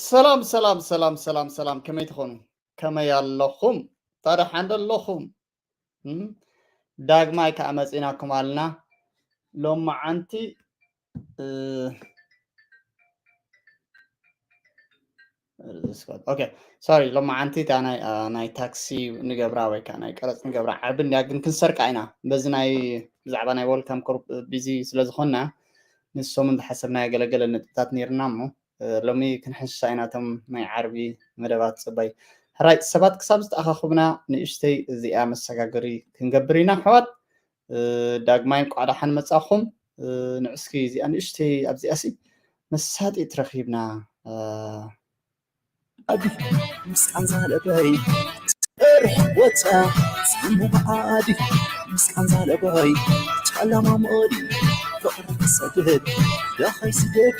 ሰላም ሰላም ሰላም ሰላም ሰላም፣ ከመይ ትኾኑ? ከመይ ኣለኹም? ታዲያ ሓንደ ኣለኹም? እም? ዳግማይ ከኣ መጺናኩም ኣልና። ሎማዓንቲ እ፣ ኦኬ፣ ሶሪ፣ ሎማዓንቲ እታ ናይ፣ አ፣ ናይ ታክሲ ንገብራ ወይ ከዓ ናይ ቀረፅ ንገብራ ዓርቢ እንድያ፣ ግን ክንሰርቃ ኢና። በዚ ናይ፣ ብዛዕባ ናይ ዌልካም ኮርፕ ቢዚ ስለ ዝኾንና፣ ንሶም እንተሓሰብና ያገለገለ ነጥብታት ነይርና እሞ፣ እ፣ ሎሚ ክንሕሻ ኢና እቶም ናይ ዓርቢ መደባት። ፅባይ ሕራይ ሰባት ክሳብ ዝተኣኻኽብና ንእሽተይ እዚኣ መሰጋገሪ ክንገብር ኢና ኣሕዋት። እ፣ ዳግማይ እንቋዕ ደሓን መጻኹም። እ፣ ንዑ እስኪ እዚኣ ንእሽተይ ኣብዚኣ ሲ መሳጢት ረኺብና። እ፣ ኣቢ ምስ ቃንዛ ለበይ ርሕ ወፃ ዝሙ ብዓዲ ምስ ቃንዛ ለበይ ጨለማ ሞዲ ፍቕሪ ክሰድድ ዳኸይ ስደዲ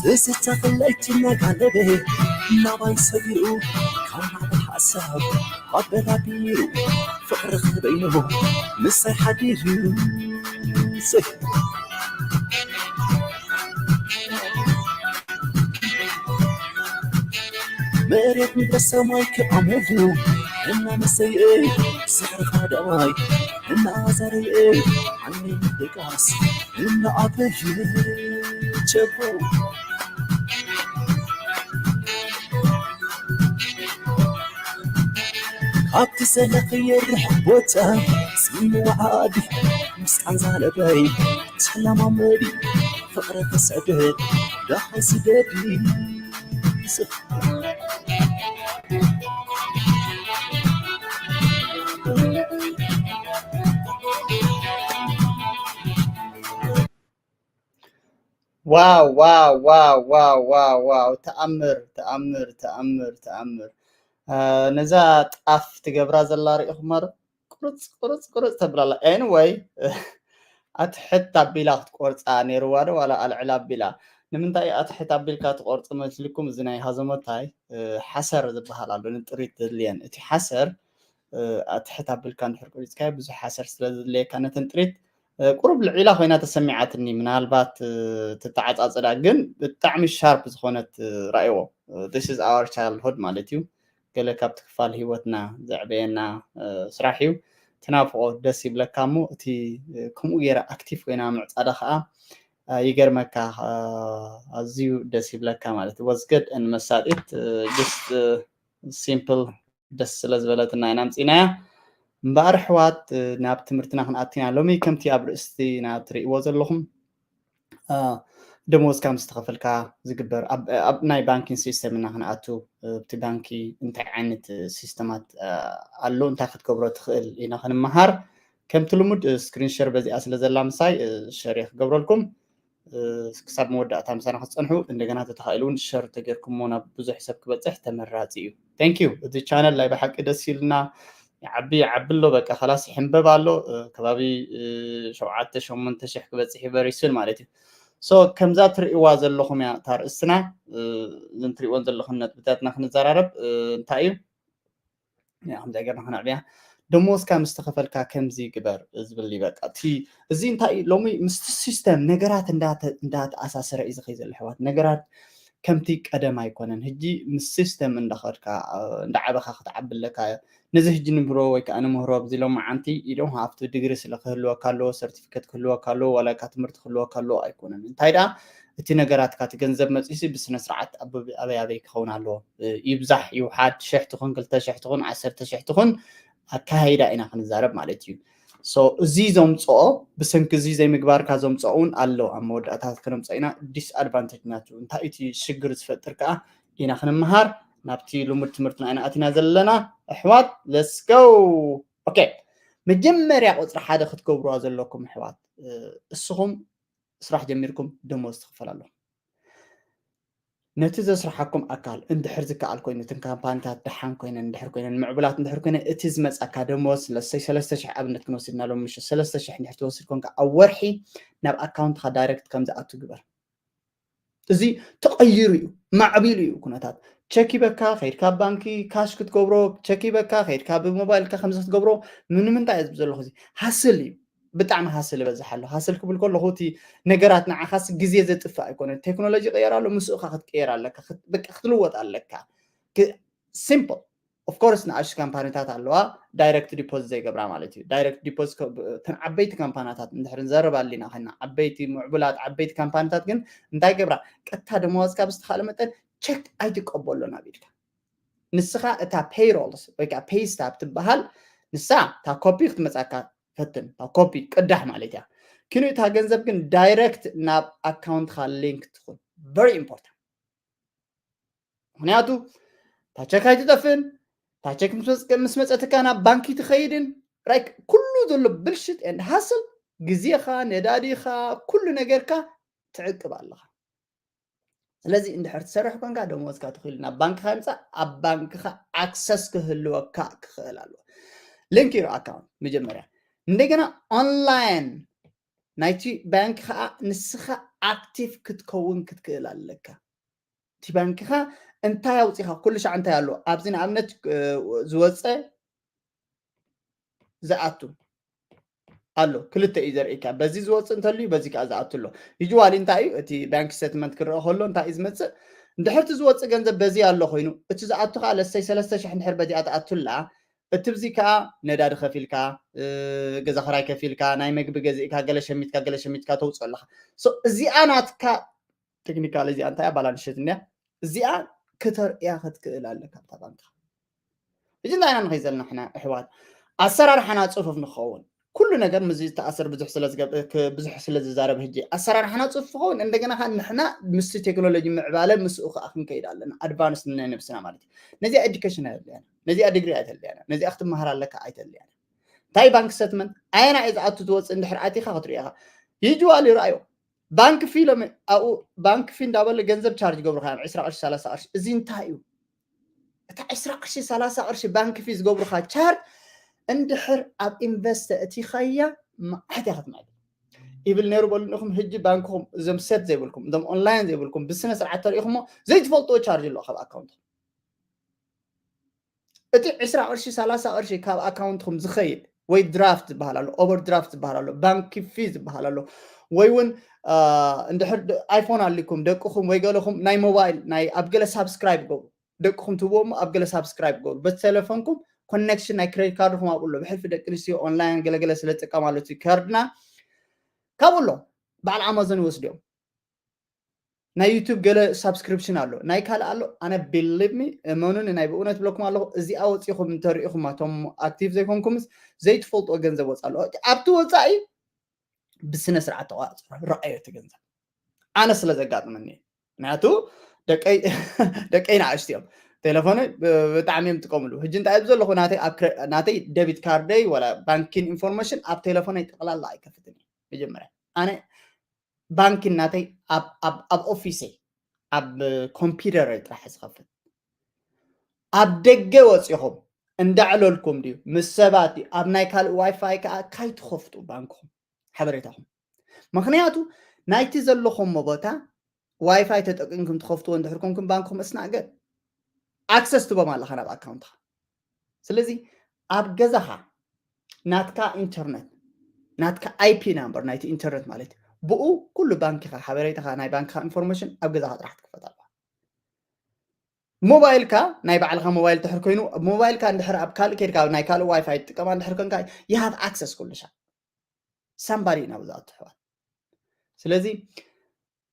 ትዝታ ክለይቲ እናጋለበ ናባይ ሰጊሩ ካብ ናዕቢ ሓሳብ ኣበላቢሩ ፍቕሪ ክበይኑ ምሳይ ሓዲሩ መሬት ምድረ ሰማይ ክኣመሉ እናመሰየ ስዕርኻ ደማይ እናኣዛረየ ዓይነይ ምድቃስ እናኣበየ ቸቦ ካብቲ ዘለኽዮ ርሑቕ ቦታ ስሚኒ ወዓዲ ምስ ቃንዛ ለበይ ተላማመዲ ፍቕሪ ክስዕድ ዳኸይ ስደዲ ዋው ዋው ዋው ዋው ዋው ዋው ተኣምር ተኣምር ተኣምር ተኣምር። ነዛ ጣፍ ትገብራ ዘላ ርኢኹማ ዶ? ቁርፅ ቁርፅ ቁርፅ ተብላላ። ኤንወይ ኣትሕት ኣቢላ ክትቆርፃ ነይርዋ ዶ ዋላ ኣልዕል ኣቢላ? ንምንታይ ኣትሕት ኣቢልካ ትቆርፅ መስልኩም? እዚ ናይ ሃዘሞታይ ሓሰር ዝበሃል ኣሎ ንጥሪት ዘድልየን። እቲ ሓሰር ኣትሕት ኣቢልካ እንድሕር ቆሪፅካዮ ብዙሕ ሓሰር ስለ ዘድልየካ ነተን ጥሪት ቁሩብ ልዒላ ኮይና ተሰሚዓትኒ። ምናልባት ትተዓፃፅዳ ግን ብጣዕሚ ሻርፕ ዝኾነት ራእይዎ። This is our childhood ማለት እዩ። ገለ ካብቲ ክፋል ህይወትና ዘዕበየና ስራሕ እዩ። ትናፍቆ ደስ ይብለካ እሞ እቲ ከምኡ ገይራ ኣክቲቭ ኮይና ምዕፃዳ ከዓ ይገርመካ። ኣዝዩ ደስ ይብለካ ማለት ወዝገድ ን መሳጢት just simple ደስ ስለ ዝበለትና ኢና ኣምፂናያ። እምበኣር ኣሕዋት ናብ ትምህርትና ክንኣቲና ሎሚ ከምቲ ኣብ ርእስቲ ናብ ትርእይዎ ዘለኹም ደሞዝ ካብ ዝተኸፈልካ ዝግበር ኣብ ናይ ባንኪን ሲስተም እና ክንኣቱ ኣብቲ ባንኪ እንታይ ዓይነት ሲስተማት ኣሎ እንታይ ክትገብሮ ትኽእል ኢና ክንመሃር። ከምቲ ልሙድ ስክሪን ሸር በዚኣ ስለ ዘላ ምሳይ ሸር ክገብረልኩም ክሳብ መወዳእታ ምሳና ክትፀንሑ እንደገና ተተኻኢሉ እውን ሸር ተጌርኩሞ ናብ ብዙሕ ሰብ ክበፅሕ ተመራፂ እዩ። Thank you። እዚ ቻነል ናይ ብሓቂ ደስ ኢልና ይዓቢ ይዓቢ ኣሎ። በቃ ከላስ ይሕንበብ ኣሎ። ከባቢ ሸውዓተ ሸሞንተ ሽሕ ክበፅሕ እዩ በሪሱን ማለት እዩ። So ከምዛ ትርእይዋ ዘለኹም እያ እታ ርእስትና። እዘን ትርእይወን ዘለኹም ነጥብታትና ክንዘራረብ እንታይ እዩ ከምዚ ገርና ክነዕብያ ደሞዝካ ምስ ተኸፈልካ ከምዚ ግበር ዝብል እዩ። በቃ እቲ እዚ እንታይ እዩ ሎሚ ምስቲ ሲስተም ነገራት እንዳተኣሳሰረ እዩ ዝኸይ ዘሎ ኣሕዋት። ነገራት ከምቲ ቀደም ኣይኮነን። ሕጂ ምስ ሲስተም እንዳኸድካ እንዳዓበኻ ክትዓቢ ኣለካ። ነዚ ሕጂ ንምህሮ ወይ ከዓ ንምህሮ ኣብዚ ሎማዓንቲ you don't have to ዲግሪ ስለ ክህልወካ ኣለዎ፣ ሰርቲፊኬት ክህልወካ ኣለዎ፣ ዋላ እካ ትምህርቲ ክህልወካ ኣለዎ ኣይኮነን። እንታይ ደኣ እቲ ነገራትካ እቲ ገንዘብ መፂሲ ብስነ ስርዓት ኣበይ ኣበይ ክኸውን ኣለዎ። ይብዛሕ ይውሓድ ሽሕ ትኹን ክልተ ሽሕ ትኹን ዓሰርተ ሽሕ ትኹን ኣካያይዳ ኢና ክንዛረብ ማለት እዩ። So እዚ ዘምፅኦ ብሰንኪ እዚ ዘይምግባርካ ዘምፅኦ እውን ኣሎ ኣብ መወዳእታ ክነምፅኦ ኢና። ዲስኣድቫንቴጅ ናቱ እንታይ እቲ ሽግር ዝፈጥር ከዓ ኢና ክንምሃር ናብቲ ልሙድ ትምህርትና ኢና ኣቲና ዘለና ኣሕዋት። Let's go። Okay፣ መጀመርያ ቁፅሪ ሓደ ክትገብርዋ ዘለኩም ኣሕዋት እስኹም ስራሕ ጀሚርኩም ደሞዝ ትኽፈል ኣለኹም። ነቲ ዘስርሓኩም ኣካል እንድሕር ዝከኣል ኮይኑ እትን ካምፓኒታት ደሓን ኮይነን እንድሕር ኮይነን ምዕቡላት እንድሕር ኮይነን እቲ ዝመፃካ ደሞዝ ለሰይ ሰለስተ ሽሕ ኣብነት ክንወስድና ሎም ምሽ ሰለስተ ሽሕ እንድሕር ትወስድ ኮንካ ኣብ ወርሒ ናብ ኣካውንትካ ዳይሬክት ከም ዝኣቱ ግበር። እዚ ተቐይሩ እዩ ማዕቢሉ እዩ ኩነታት። ቸክ ይበካ ከይድካ ባንኪ ካሽ ክትገብሮ ቸክ ይበካ ከይድካ ብሞባይልካ ከምዚ ክትገብሮ ምንምንታይ እየ ዝብ ዘለኹ እዚ ሃስል እዩ። ብጣዕሚ ሃስል ይበዝሕ ኣሎ። ሃስል ክብል ከለኹ እቲ ነገራት ንዓኻስ ግዜ ዘጥፍእ ኣይኮነን። ቴክኖሎጂ ይቕየር ኣሎ፣ ምስኡ ኸዓ ክትቅየር ኣለካ፣ ክት- በቃ ክትልወጥ ኣለካ። ሲምፕል። ኦፍኮርስ ንኣሽቱ ካምፓኒታት ኣለዋ ዳይረክት ዲፖዚት ዘይገብራ ማለት እዩ። ዳይረክት ዲፖዚት እተን ዓበይቲ ካምፓኒታት እንድሕር ንዘርብ ኣሊና ኮይና ዓበይቲ ምዕቡላት ዓበይቲ ካምፓኒታት ግን እንታይ ገብራ? ቀጥታ ደመወዝካ ብዝተኻለ መጠን ቸክ ኣይትቀበሎ ናብ ኢድካ። ንስኻ እታ ፔይሮልስ ወይ ከዓ ፔይ ስታብ ትበሃል ንሳ እታ ኮፒ ክትመፃካ ፈትን። እታ ኮፒ ቅዳሕ ማለት እያ። ኪኑ እታ ገንዘብ ግን ዳይረክት ናብ ኣካውንትካ ሊንክ ትኹን። ቨሪ ኢምፖርታንት። ምክንያቱ እታ ቸክ ኣይትጠፍእን። እታ ቸክ ምስ መፅ- ምስ መፀትካ ናብ ባንኪ ትኸይድን ራይክ ኩሉ ዘሎ ብልሽት ኤንድ ሃስል ግዜኻ፣ ነዳዲኻ፣ ኩሉ ነገርካ ትዕቅብ ኣለኻ። ስለዚ እንድሕር ትሰርሕ ኮንካ ደሞዝካ ተኽኢሉ ናብ ባንክኻ ይምፃእ፣ ኣብ ባንክኻ ኣክሰስ ክህልወካ ክኽእል ኣለዎ። ሊንክ ዩር ኣካውንት መጀመርያ። እንደገና ኦንላይን ናይቲ ባንክ ከዓ ንስኻ ኣክቲቭ ክትከውን ክትክእል ኣለካ። እቲ ባንክኻ እንታይ ኣውፂኻ ኩሉ ሻዕ እንታይ ኣሎ ኣብዚ ንኣብነት ዝወፀ ዝኣቱ ኣሎ። ክልተ እዩ ዘርእካ። በዚ ዝወፅእ እንተልዩ በዚ ከዓ ዝኣቱ ኣሎ። ዩጅዋሊ እንታይ እዩ እቲ ባንክ ስቴትመንት ክረአ ከሎ እንታይ እዩ ዝመፅእ? እንድሕርቲ ዝወፅእ ገንዘብ በዚ ኣሎ ኮይኑ እቲ ዝኣቱ ከዓ ለሰይ ሰለስተ ሽሕ እንድሕር በዚኣ ትኣቱላ እቲ ብዚ ከዓ ነዳዲ ከፊልካ፣ ገዛ ክራይ ከፊልካ፣ ናይ መግቢ ገዚእካ፣ ገለ ሸሚትካ፣ ገለ ሸሚትካ ተውፅኦ ኣለካ። እዚኣ ናትካ ቴክኒካል እዚኣ እንታይ ባላንሽት እንያ እዚኣ ክተርእያ ክትክእል ኣለካ ኣብታ ባንክኻ። ሕጂ እንታይ ኢና ንኸይ ዘለና ሕና ኣሕዋት ኣሰራርሓና ፅፉፍ ንኸውን ኩሉ ነገር ምስ ዝተኣሰር ብዙሕ ስለ ዝገብ- ክ- ብዙሕ ስለ ዝዛረብ ሕጂ ኣሰራርሓና ፅፉፍ ክኸውን እንደገና ከዓ ንሕና ምስ ቴክኖሎጂ ምዕባለ ምስኡ ከዓ ክንከይድ ኣለና ኣድቫንስ ናይ ነብስና ማለት እዩ። ነዚኣ ኤዱኬሽን ኣይተልያና ነዚኣ ዲግሪ ኣይተልያና ነዚኣ ክትመሃር ኣለካ ኣይተልያና እንታይ ባንክ ስተትመንት ኣየና እዩ ዝኣቱ ዝወፅእ እንድሕር ኣቲኻ ክትሪኢኻ ዩጅዋል ይረኣዮ ባንክ ፊ ሎም ኣብኡ ባንክ ፊ እንዳበለ ገንዘብ ቻርጅ ገብሩካ እዮም ዕስራ ቅርሺ ሰላሳ ቅርሺ እዚ እንታይ እዩ እታ ዕስራ ቅርሺ ሰላሳ ቅርሺ ባንክ ፊ ዝገብሩካ ቻርጅ እንድሕር ኣብ ኢንቨስት እቲኻያ መዓት እያ ክትምዕብል ይብል ነይሩ በሉ ንኹም ህጂ ባንክኹም እዞም ሴት ዘይብልኩም እዞም ኦንላይን ዘይብልኩም ብስነ ስርዓት ተሪኢኹሞ ዘይትፈልጥዎ ቻርጅ ኣለዎ ካብ ኣካውንትኩም እቲ ዕስራ ቅርሺ ሰላሳ ቅርሺ ካብ ኣካውንትኩም ዝኸይድ ወይ ድራፍት ዝበሃል ኣሎ ኦቨር ድራፍት ዝበሃል ኣሎ ባንክ ፊ ዝበሃል ኣሎ ወይ እውን እንድሕር ኣይፎን ኣሊኩም ደቅኹም ወይ ገለኹም ናይ ሞባይል ናይ ኣብ ገለ ሳብስክራይብ ገብሩ ደቅኹም ትብዎ እሞ ኣብ ገለ ሳብስክራይብ ገብሩ በቲ ቴሌፎንኩም ኮኔክሽን ናይ ክሬዲት ካርድኹም ኣብኡ ኣሎ ብሕልፊ ደቂ ኣንስትዮ ኦንላይን ገለገለ ስለ ዝጥቀማሉ እቲ ካርድና ካብኡ ኣሎ በዓል ኣማዞን ይወስድዮም ናይ ዩቱብ ገለ ሳብስክሪፕሽን ኣሎ ናይ ካልእ ኣሎ ኣነ ቢሊቭ ሚ እመኑኒ ናይ ብእውነት ብለኩም ኣለኹ እዚኣ ወፂኹም እንተሪኢኹም ኣቶም ኣክቲቭ ዘይኮንኩምስ ዘይትፈልጥዎ ገንዘብ ወፃ ኣሎ ኣብቲ ወፃኢ ብስነ ስርዓት ተቋፅሮ ረኣዮ እቲ ገንዘብ ኣነ ስለ ዘጋጥመኒ ምክንያቱ ደቀይ ደቀይ ንኣሽቲ እዮም ቴሌፎነ ብጣዕሚ እዮም ጥቀምሉ ሕጂ እንታይ ዘለኹ ናተይ ደቢት ካርደይ ወላ ባንኪን ኢንፎርሜሽን ኣብ ቴሌፎነይ ጠቕላላ ኣይከፍትን እዩ መጀመርያ ኣነ ባንኪ እናተይ ኣብ ኦፊሰይ ኣብ ኮምፒውተረይ ጥራሕ ዝኸፍት ኣብ ደገ ወፂኹም እንዳዕለልኩም ድዩ ምስ ሰባት ድዩ ኣብ ናይ ካልእ ዋይፋይ ከዓ ካይትኸፍጡ ባንክኹም ሓበሬታኹም ምክንያቱ ናይቲ ዘለኹም ቦታ ዋይፋይ ተጠቂምኩም ትኸፍትዎ እንድሕር ኮንኩም ባንክኹም እስናገድ ኣክሰስ ትቦም ኣለኻ ናብ ኣካውንትኻ ስለዚ ኣብ ገዛኻ ናትካ ኢንተርነት ናትካ ኣይፒ ናምበር ናይቲ ኢንተርነት ማለት እዩ ብኡ ኩሉ ባንኪኻ ሓበሬታኻ ናይ ባንክኻ ኢንፎርሜሽን ኣብ ገዛኻ ጥራሕ ትክፈት ኣለዋ ሞባይልካ ናይ ባዕልኻ ሞባይል ድሕር ኮይኑ ሞባይልካ እንድሕር ኣብ ካልእ ከድካ ናይ ካልእ ዋይፋይ ትጥቀማ እንድሕር ኮንካ you have access ኩሉ ሻ ሳምባዲ ኢና ብዛት ትሕዋት ስለዚ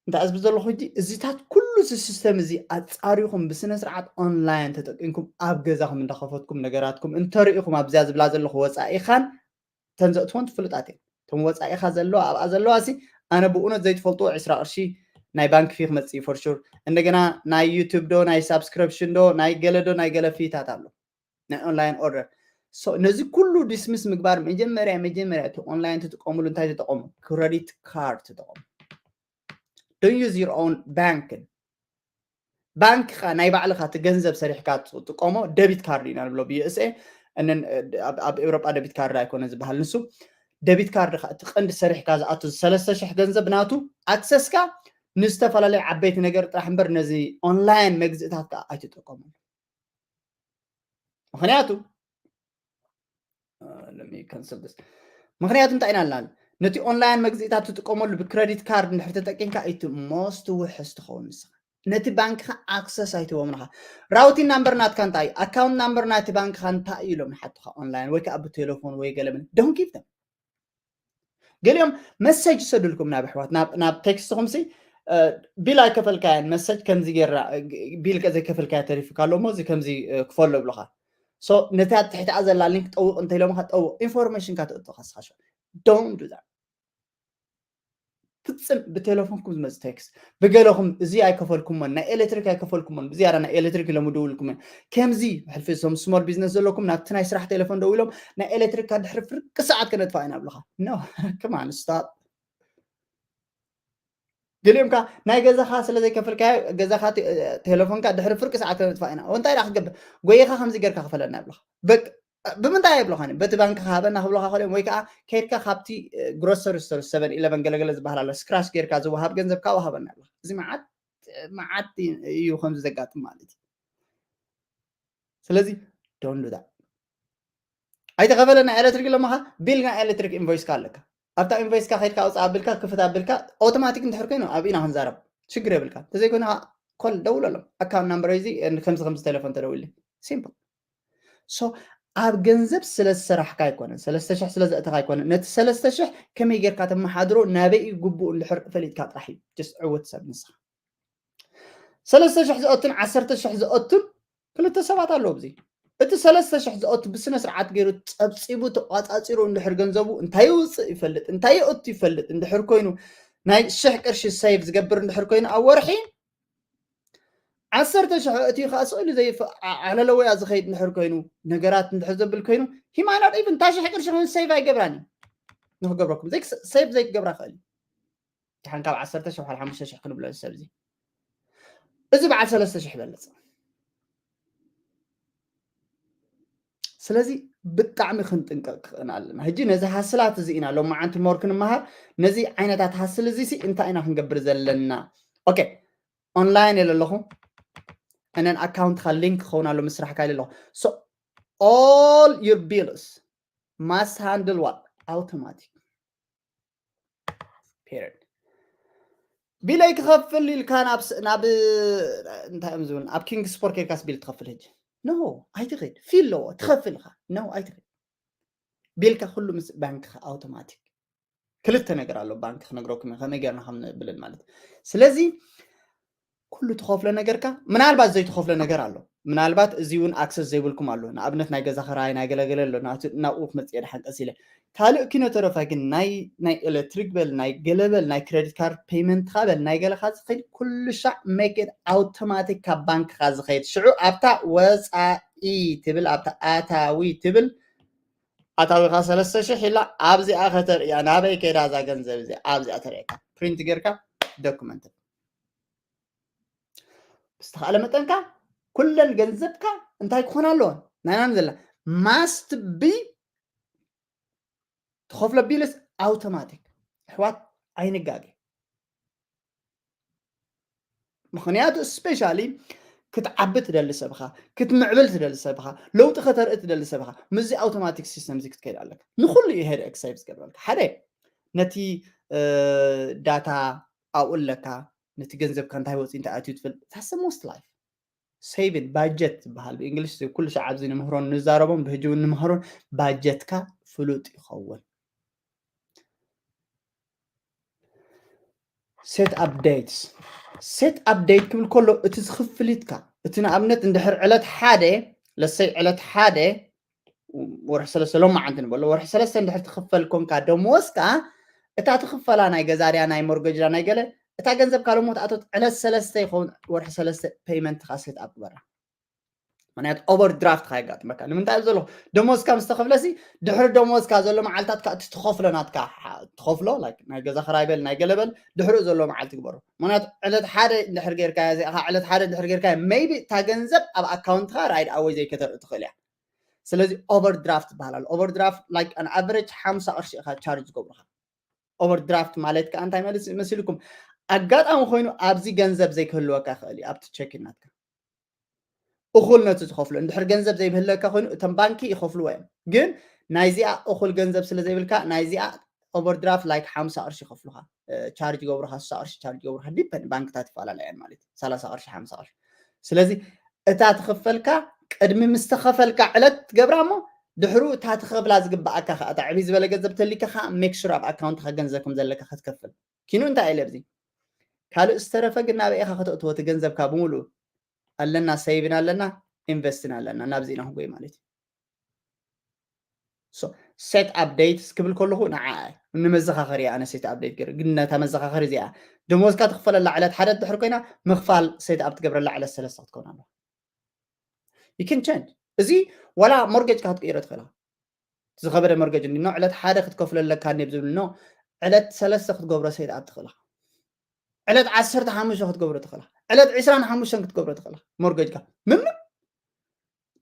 እንታይ ዝብል ዘለኹ ሕጂ እዚታት ኩሉ እዚ ሲስተም እዚ ኣፃሪኹም ብስነ ስርዓት ኦንላይን ተጠቂምኩም ኣብ ገዛኹም እንዳኸፈትኩም ነገራትኩም እንተሪኢኹም ኣብዚኣ ዝብላ ዘለኹ ወፃኢኻን ተንዘእትዎን ትፍልጣት እየን እቶም ወፃኢኻ ዘለዋ ኣብኣ ዘለዋ ሲ ኣነ ብእውነት ዘይትፈልጥዎ ዕስራ ቅርሺ ናይ ባንክ ፊ ክመፅእ ፎርሹር እንደገና ናይ ዩቱብ ዶ ናይ ሳብስክሪፕሽን ዶ ናይ ገለ ዶ ናይ ገለ ፊታት ኣሎ ናይ ኦንላይን ኦርደር ነዚ ኩሉ ዲስሚስ ምግባር መጀመርያ መጀመርያ እቲ ኦንላይን ትጥቀምሉ እንታይ ትጠቀሙ ክረዲት ካርድ ትጠቀሙ don't use your own bank ባንክኻ ናይ ባዕልኻ እቲ ገንዘብ ሰሪሕካ ትጥቀሞ ደቢት ካርድ ኢና ንብሎ ብዩኤስኤ ኣብ ኤውሮጳ ደቢት ካርድ ኣይኮነ ዝበሃል ንሱ ደቢት ካርድ እቲ ቀንዲ ሰሪሕካ ዝኣቱ ሰለስተ ሽሕ ገንዘብ ናቱ ኣክሰስካ ንዝተፈላለዩ ዓበይቲ ነገር ጥራሕ እምበር ነዚ ኦንላይን መግዝእታት ከዓ ኣይትጥቀሙ ምክንያቱ ምክንያቱ እንታይ ኢና ኣለና? ነቲ ኦንላይን መግዝኢታት ትጥቀመሉ ብክረዲት ካርድ እንድሕር ተጠቂምካ እቲ ሞስት ውሕስ ትኸውን ንስኻ። ነቲ ባንክኻ ኣክሰስ ኣይትህቦም ንኻ። ራውቲን ናምበር ናትካ እንታይ እዩ? ኣካውንት ናምበር ናይቲ ባንክኻ እንታይ እዩ ኢሎም ንሓቱኻ ኦንላይን ወይ ከዓ ብቴሌፎን ወይ ገለ ምን። Don't give them። ገሊኦም መሰጅ ይሰዱልኩም ናብ ኣሕዋት ናብ ናብ ቴክስትኹም ሲ ቢል ኣይከፈልካያን መሰጅ ከምዚ ጌርና ቢል ዘይከፈልካያ ተሪፉካ ኣሎ እሞ እዚ ከምዚ ክፈሎ ይብሉኻ። ሶ ነታ ትሕቲኣ ዘላ ሊንክ ጠውቕ እንተኢሎምኻ ጠውቕ ኢንፎርሜሽንካ ተእቶ ካስኻሾ። Don't do that። ፍጽም ብቴሌፎንኩም ዝመጽእ ቴክስት ብገለኹም እዚ ኣይከፈልኩሞን ናይ ኤሌክትሪክ ኣይከፈልኩሞን ብዝያዳ ናይ ኤሌክትሪክ ኢሎም ድውልኩሞን ከምዚ ሕልፊ እዞም ስሞል ቢዝነስ ዘለኩም ናብቲ ናይ ስራሕ ቴሌፎን ደው ኢሎም ናይ ኤሌክትሪክ ድሕሪ ፍርቂ ሰዓት ከነጥፋ ኢና ብሉኻ። No, come on, stop። ገሊኦም ከኣ ናይ ገዛኻ ስለ ዘይከፈልካዮ ገዛኻ ቴሌፎንካ ድሕሪ ፍርቂ ሰዓት ከነጥፋ ኢና። እንታይ ደኣ ክገብር ጎይኻ ከምዚ ጌርካ ክፈለና ይብሉኻ። በቃ ብምንታይ ኣይብሉኻን እዮም። በቲ ባንክ ሃበና ክብሉኻ ከሊኦም ወይ ከዓ ከይድካ ካብቲ ግሮሰሪ ስቶር ሰቨን ኢለቨን ገለገለ ዝበሃል ኣሎ ስክራች ጌርካ ዝወሃብ ገንዘብ ካብኡ ሃበና ይብሉኻ። እዚ መዓት መዓት እዩ ከምዚ ዘጋጥም ማለት እዩ። ስለዚ don't do that። ኣይተኸፈለ ናይ ኤሌክትሪክ ኣለማኻ ቢል ናይ ኤሌክትሪክ ኢንቮይስካ ኣለካ ኣብታ ኢንቮይስካ ከይድካ ኣውፅእ ኣቢልካ ክፍት ኣቢልካ ኣውቶማቲክ እንድሕር ኮይኑ ኣብ ኢና ክንዛረብ ችግር የብልካ። እንተዘይኮይኑ ኮል ደውለሎም ኣካውንት ናምበር እዚ ከምዚ ከምዚ ቴሌፎን ተደውልኒ ሲምፕል። ሶ ኣብ ገንዘብ ስለ ዝሰራሕካ ኣይኮነን ሰለስተ ሽሕ ስለ ዘእተኻ ኣይኮነን ነቲ ሰለስተ ሽሕ ከመይ ጌርካ ተመሓድሮ ናበይ እዩ ግቡእ እንድሕር ፈሊጥካ ጥራሕ እዩ። ጀስት ዕውት ሰብ ንስኻ ሰለስተ ሽሕ ዝኣቱን ዓሰርተ ሽሕ ዝኣቱን ክልተ ሰባት ኣለዉ ኣብዚ። እቲ ሰለስተ ሽሕ ዝኣቱ ብስነ ስርዓት ገይሩ ጸብጺቡ ተቋጻጺሩ እንድሕር ገንዘቡ እንታይ ይውጽእ ይፈልጥ እንታይ ይእቱ ይፈልጥ እንድሕር ኮይኑ ናይ ሽሕ ቅርሺ ሰይቭ ዝገብር እንድሕር ኮይኑ ኣብ ወርሒ ዓሰርተ ሽሕ እቲ ከዓ ስእሉ ዘይፍ ዓለለወያ ዝኸይድ እንድሕር ኮይኑ ነገራት እንድሕር ዘብል ኮይኑ he might not even እታ ሽሕ ቅርሺ ኮይኑ ሰይቭ ኣይገብራን እዩ ንክገብረኩም ሰይቭ ዘይክገብራ ክእል እዩ። ደሓን ካብ ዓሰርተ ሽሕ ሓሙሽተ ሽሕ ክንብሎ ሰብ እዚ እዚ በዓል ሰለስተ ሽሕ ይበልፅ። ስለዚ ብጣዕሚ ክንጥንቀቅ ክኽእን ኣለና። ሕጂ ነዚ ሃስላት እዚ ኢና ሎማዓንቲ ሞር ክንመሃር። ነዚ ዓይነታት ሃስል እዚ ሲ እንታይ ኢና ክንገብር ዘለና? ኦኬ ኦንላይን የለ ኣለኹ እነን ኣካውንትካ ሊንክ ክኸውን ኣሎ ምስራሕካ ኢለ ኣለኹ። So all your bills must handle what automatic period። ቢለይ ክኸፍል ኢልካ ናብ ናብ እንታይ እዮም ዝብል ኣብ ኪንግ ስፖርት ኬድካስ ቢል ትኸፍል ሕጂ ኖ ኣይትኽድ ፊ ኣለዎ ትኸፍል ኢኻ ኖ ኣይትኽድ ቢልካ ኩሉ ምስ ባንክኻ ኣውቶማቲክ ክልተ ነገር ኣሎ ባንክ ክነግረኩም ከመይ ጌርና ከም ንብልን ማለት ስለዚ ኩሉ ትኸፍሎ ነገርካ ምናልባት ዘይትኸፍሎ ነገር ኣሎ ምናልባት እዚ እውን ኣክሰስ ዘይብልኩም ኣሎ ንኣብነት ናይ ገዛ ክራይ ናይ ገለገለ ኣሎ ናብኡ ክመፅእ ደሓን ቀስ ኢለ ካልእ ኪኖ ተረፈ ግን ናይ ናይ ኤሌክትሪክ በል ናይ ገለበል ናይ ክሬዲት ካርድ ፔመንትካ በል ናይ ገለካ ዝኸይድ ኩሉ ሻዕ make it automatic ካብ ባንክካ ዝኸይድ ሽዑ ኣብታ ወፃኢ ትብል ኣብታ ኣታዊ ትብል ኣታዊካ ሰለስተ ሽሕ ኢላ ኣብዚኣ ከተርእያ ናበይ ከይዳ እዛ ገንዘብ እዚ ኣብዚኣ ተርእየካ ፕሪንት ጌርካ ዶክመንት ብዝተኻእለ መጠንካ ኩለን ገንዘብካ እንታይ ክኾን ኣለዎን ናይናን ዘላ must be ትኸፍሎ ቢልስ ኣውቶማቲክ ኣሕዋት ኣይንጋገ ምክንያቱ ስፔሻሊ ክትዓቢ ትደሊ ሰብኻ ክትምዕብል ትደሊ ሰብኻ ለውጢ ከተርኢ ትደሊ ሰብኻ ምስዚ ኣውቶማቲክ ሲስተም እዚ ክትከይድ ኣለካ ንኩሉ እዩ ሄድ ኤክሳይድ ዝገብረልካ ሓደ ነቲ ዳታ ኣብኡ ኣለካ ነቲ ገንዘብካ እንታይ ወፂ እንታይ ኣትዩ ትፈልጥ that's the most life saving budget ዝበሃል ብእንግሊሽ ኩሉ ሻዕ ኣብዚ ንምህሮን ንዛረቦን ብህጂ እውን ንምህሮን ባጀትካ ፍሉጥ ይኸውን set up dates set up date ክብል ከሎ እቲ ዝኽፍሊትካ እቲ ንኣብነት እንድሕር ዕለት ሓደ ለሰይ ዕለት ሓደ ወርሒ ሰለስተ ሎማዓንቲ ንበሎ ወርሒ ሰለስተ እንድሕር ትኽፈል ኮንካ ደሞዝካ እታ ትኽፈላ ናይ ገዛርያ ናይ ሞርገጅ ናይ ገለ እታ ገንዘብካ ሎሞ ትኣቶት ዕለት ሰለስተ ይኸውን ወርሒ ሰለስተ ፔይመንትካ set up ግበራ ምክንያቱ ኦቨር ድራፍት ካ የጋጥመካ ንምንታይ ዘሎ ደሞዝካ ምስ ተኸፍለሲ ድሕሪ ደሞዝካ ዘሎ መዓልታት ካ እቲ ትኸፍሎ ናትካ ትኸፍሎ ናይ ገዛ ክራይ በል ናይ ገለበል ድሕሪኡ ዘሎ መዓልቲ ግበሩ ምክንያቱ ዕለት ሓደ እንድሕር ጌርካ እዚኣ ዕለት ሓደ እንድሕር ጌርካ maybe እታ ገንዘብ ኣብ ኣካውንትካ ራይድ ኣወይ ዘይከተርኢ ትኽእል እያ ስለዚ ኦቨር ድራፍት ይበሃል ኣሎ ኦቨር ድራፍት like an average ሓምሳ ቅርሺ ኢኻ ቻርጅ ዝገብሩካ ኦቨር ድራፍት ማለት ከዓ እንታይ ማለት መሲልኩም ኣጋጣሚ ኮይኑ ኣብዚ ገንዘብ ዘይክህልወካ ይኽእል እዩ ኣብቲ ቸኪን ናትካ እኹል ነቲ ዝኸፍሎ እንድሕር ገንዘብ ዘይብህለካ ኮይኑ እቶም ባንኪ ይኸፍልዎ እዮም ግን ናይዚኣ እኹል ገንዘብ ስለ ዘይብልካ ናይዚኣ overdraft like ሓምሳ ቅርሺ ይኸፍሉኻ። ቻርጅ ይገብሩኻ፣ ስሳ ቅርሺ ቻርጅ ይገብሩኻ። ዲፐንድ፣ ባንክታት ይፈላለያ እየን ማለት እዩ። ሰላሳ ቅርሺ፣ ሓምሳ ቅርሺ። ስለዚ እታ ትኽፈልካ ቅድሚ ምስ ተኸፈልካ ዕለት ትገብራ እሞ ድሕሩ እታ ትኸፍላ ዝግብኣካ ከዓ እታ ዕብይ ዝበለ ገንዘብ ተሊካ ከዓ make sure ኣብ ኣካውንትካ ገንዘብ ከም ዘለካ ክትከፍል ኪኑ። እንታይ ኢለ ኣብዚ ካልእ ዝተረፈ ግን ናበይ ኢኻ ከተእትዎ እቲ ገንዘብካ ብምሉእ ኣለና፣ ሰይቭን ኣለና፣ ኢንቨስትን ኣለና። ናብዚ ኢና ክንጎይ ማለት እዩ። ሴት ኣፕ ዴትስ ክብል ከለኹ ንዓ ንምዘኻኸሪ እያ ኣነ ሴት ኣፕ ዴት ገይረ። ግን ነታ መዘኻኸሪ እዚኣ ደሞዝካ ትኽፈለላ ዕለት ሓደ ድሕር ኮይና ምኽፋል ሴት ኣፕ ትገብረላ ዕለት ሰለስተ ክትከውን ኣለዋ። You can change። እዚ ዋላ ሞርጌጅካ ክትቅይሮ ትኽእል ኢኻ። ዝኸበደ ሞርጌጅ እንዲ ነው ዕለት ሓደ ክትከፍሎ ኣለካ እንዲ ዝብል ነው ዕለት ሰለስተ ክትገብሮ ሴት ኣፕ ትኽእል ኢኻ። ዕለት ዓሰርተ ሓሙሽተ ክትገብሮ ትኽእል ኢኻ። ዕለት ዕስራን ሓሙሽተን ክትገብሮ ትኽእል ኢኻ። ሞርጌጅካ ምንም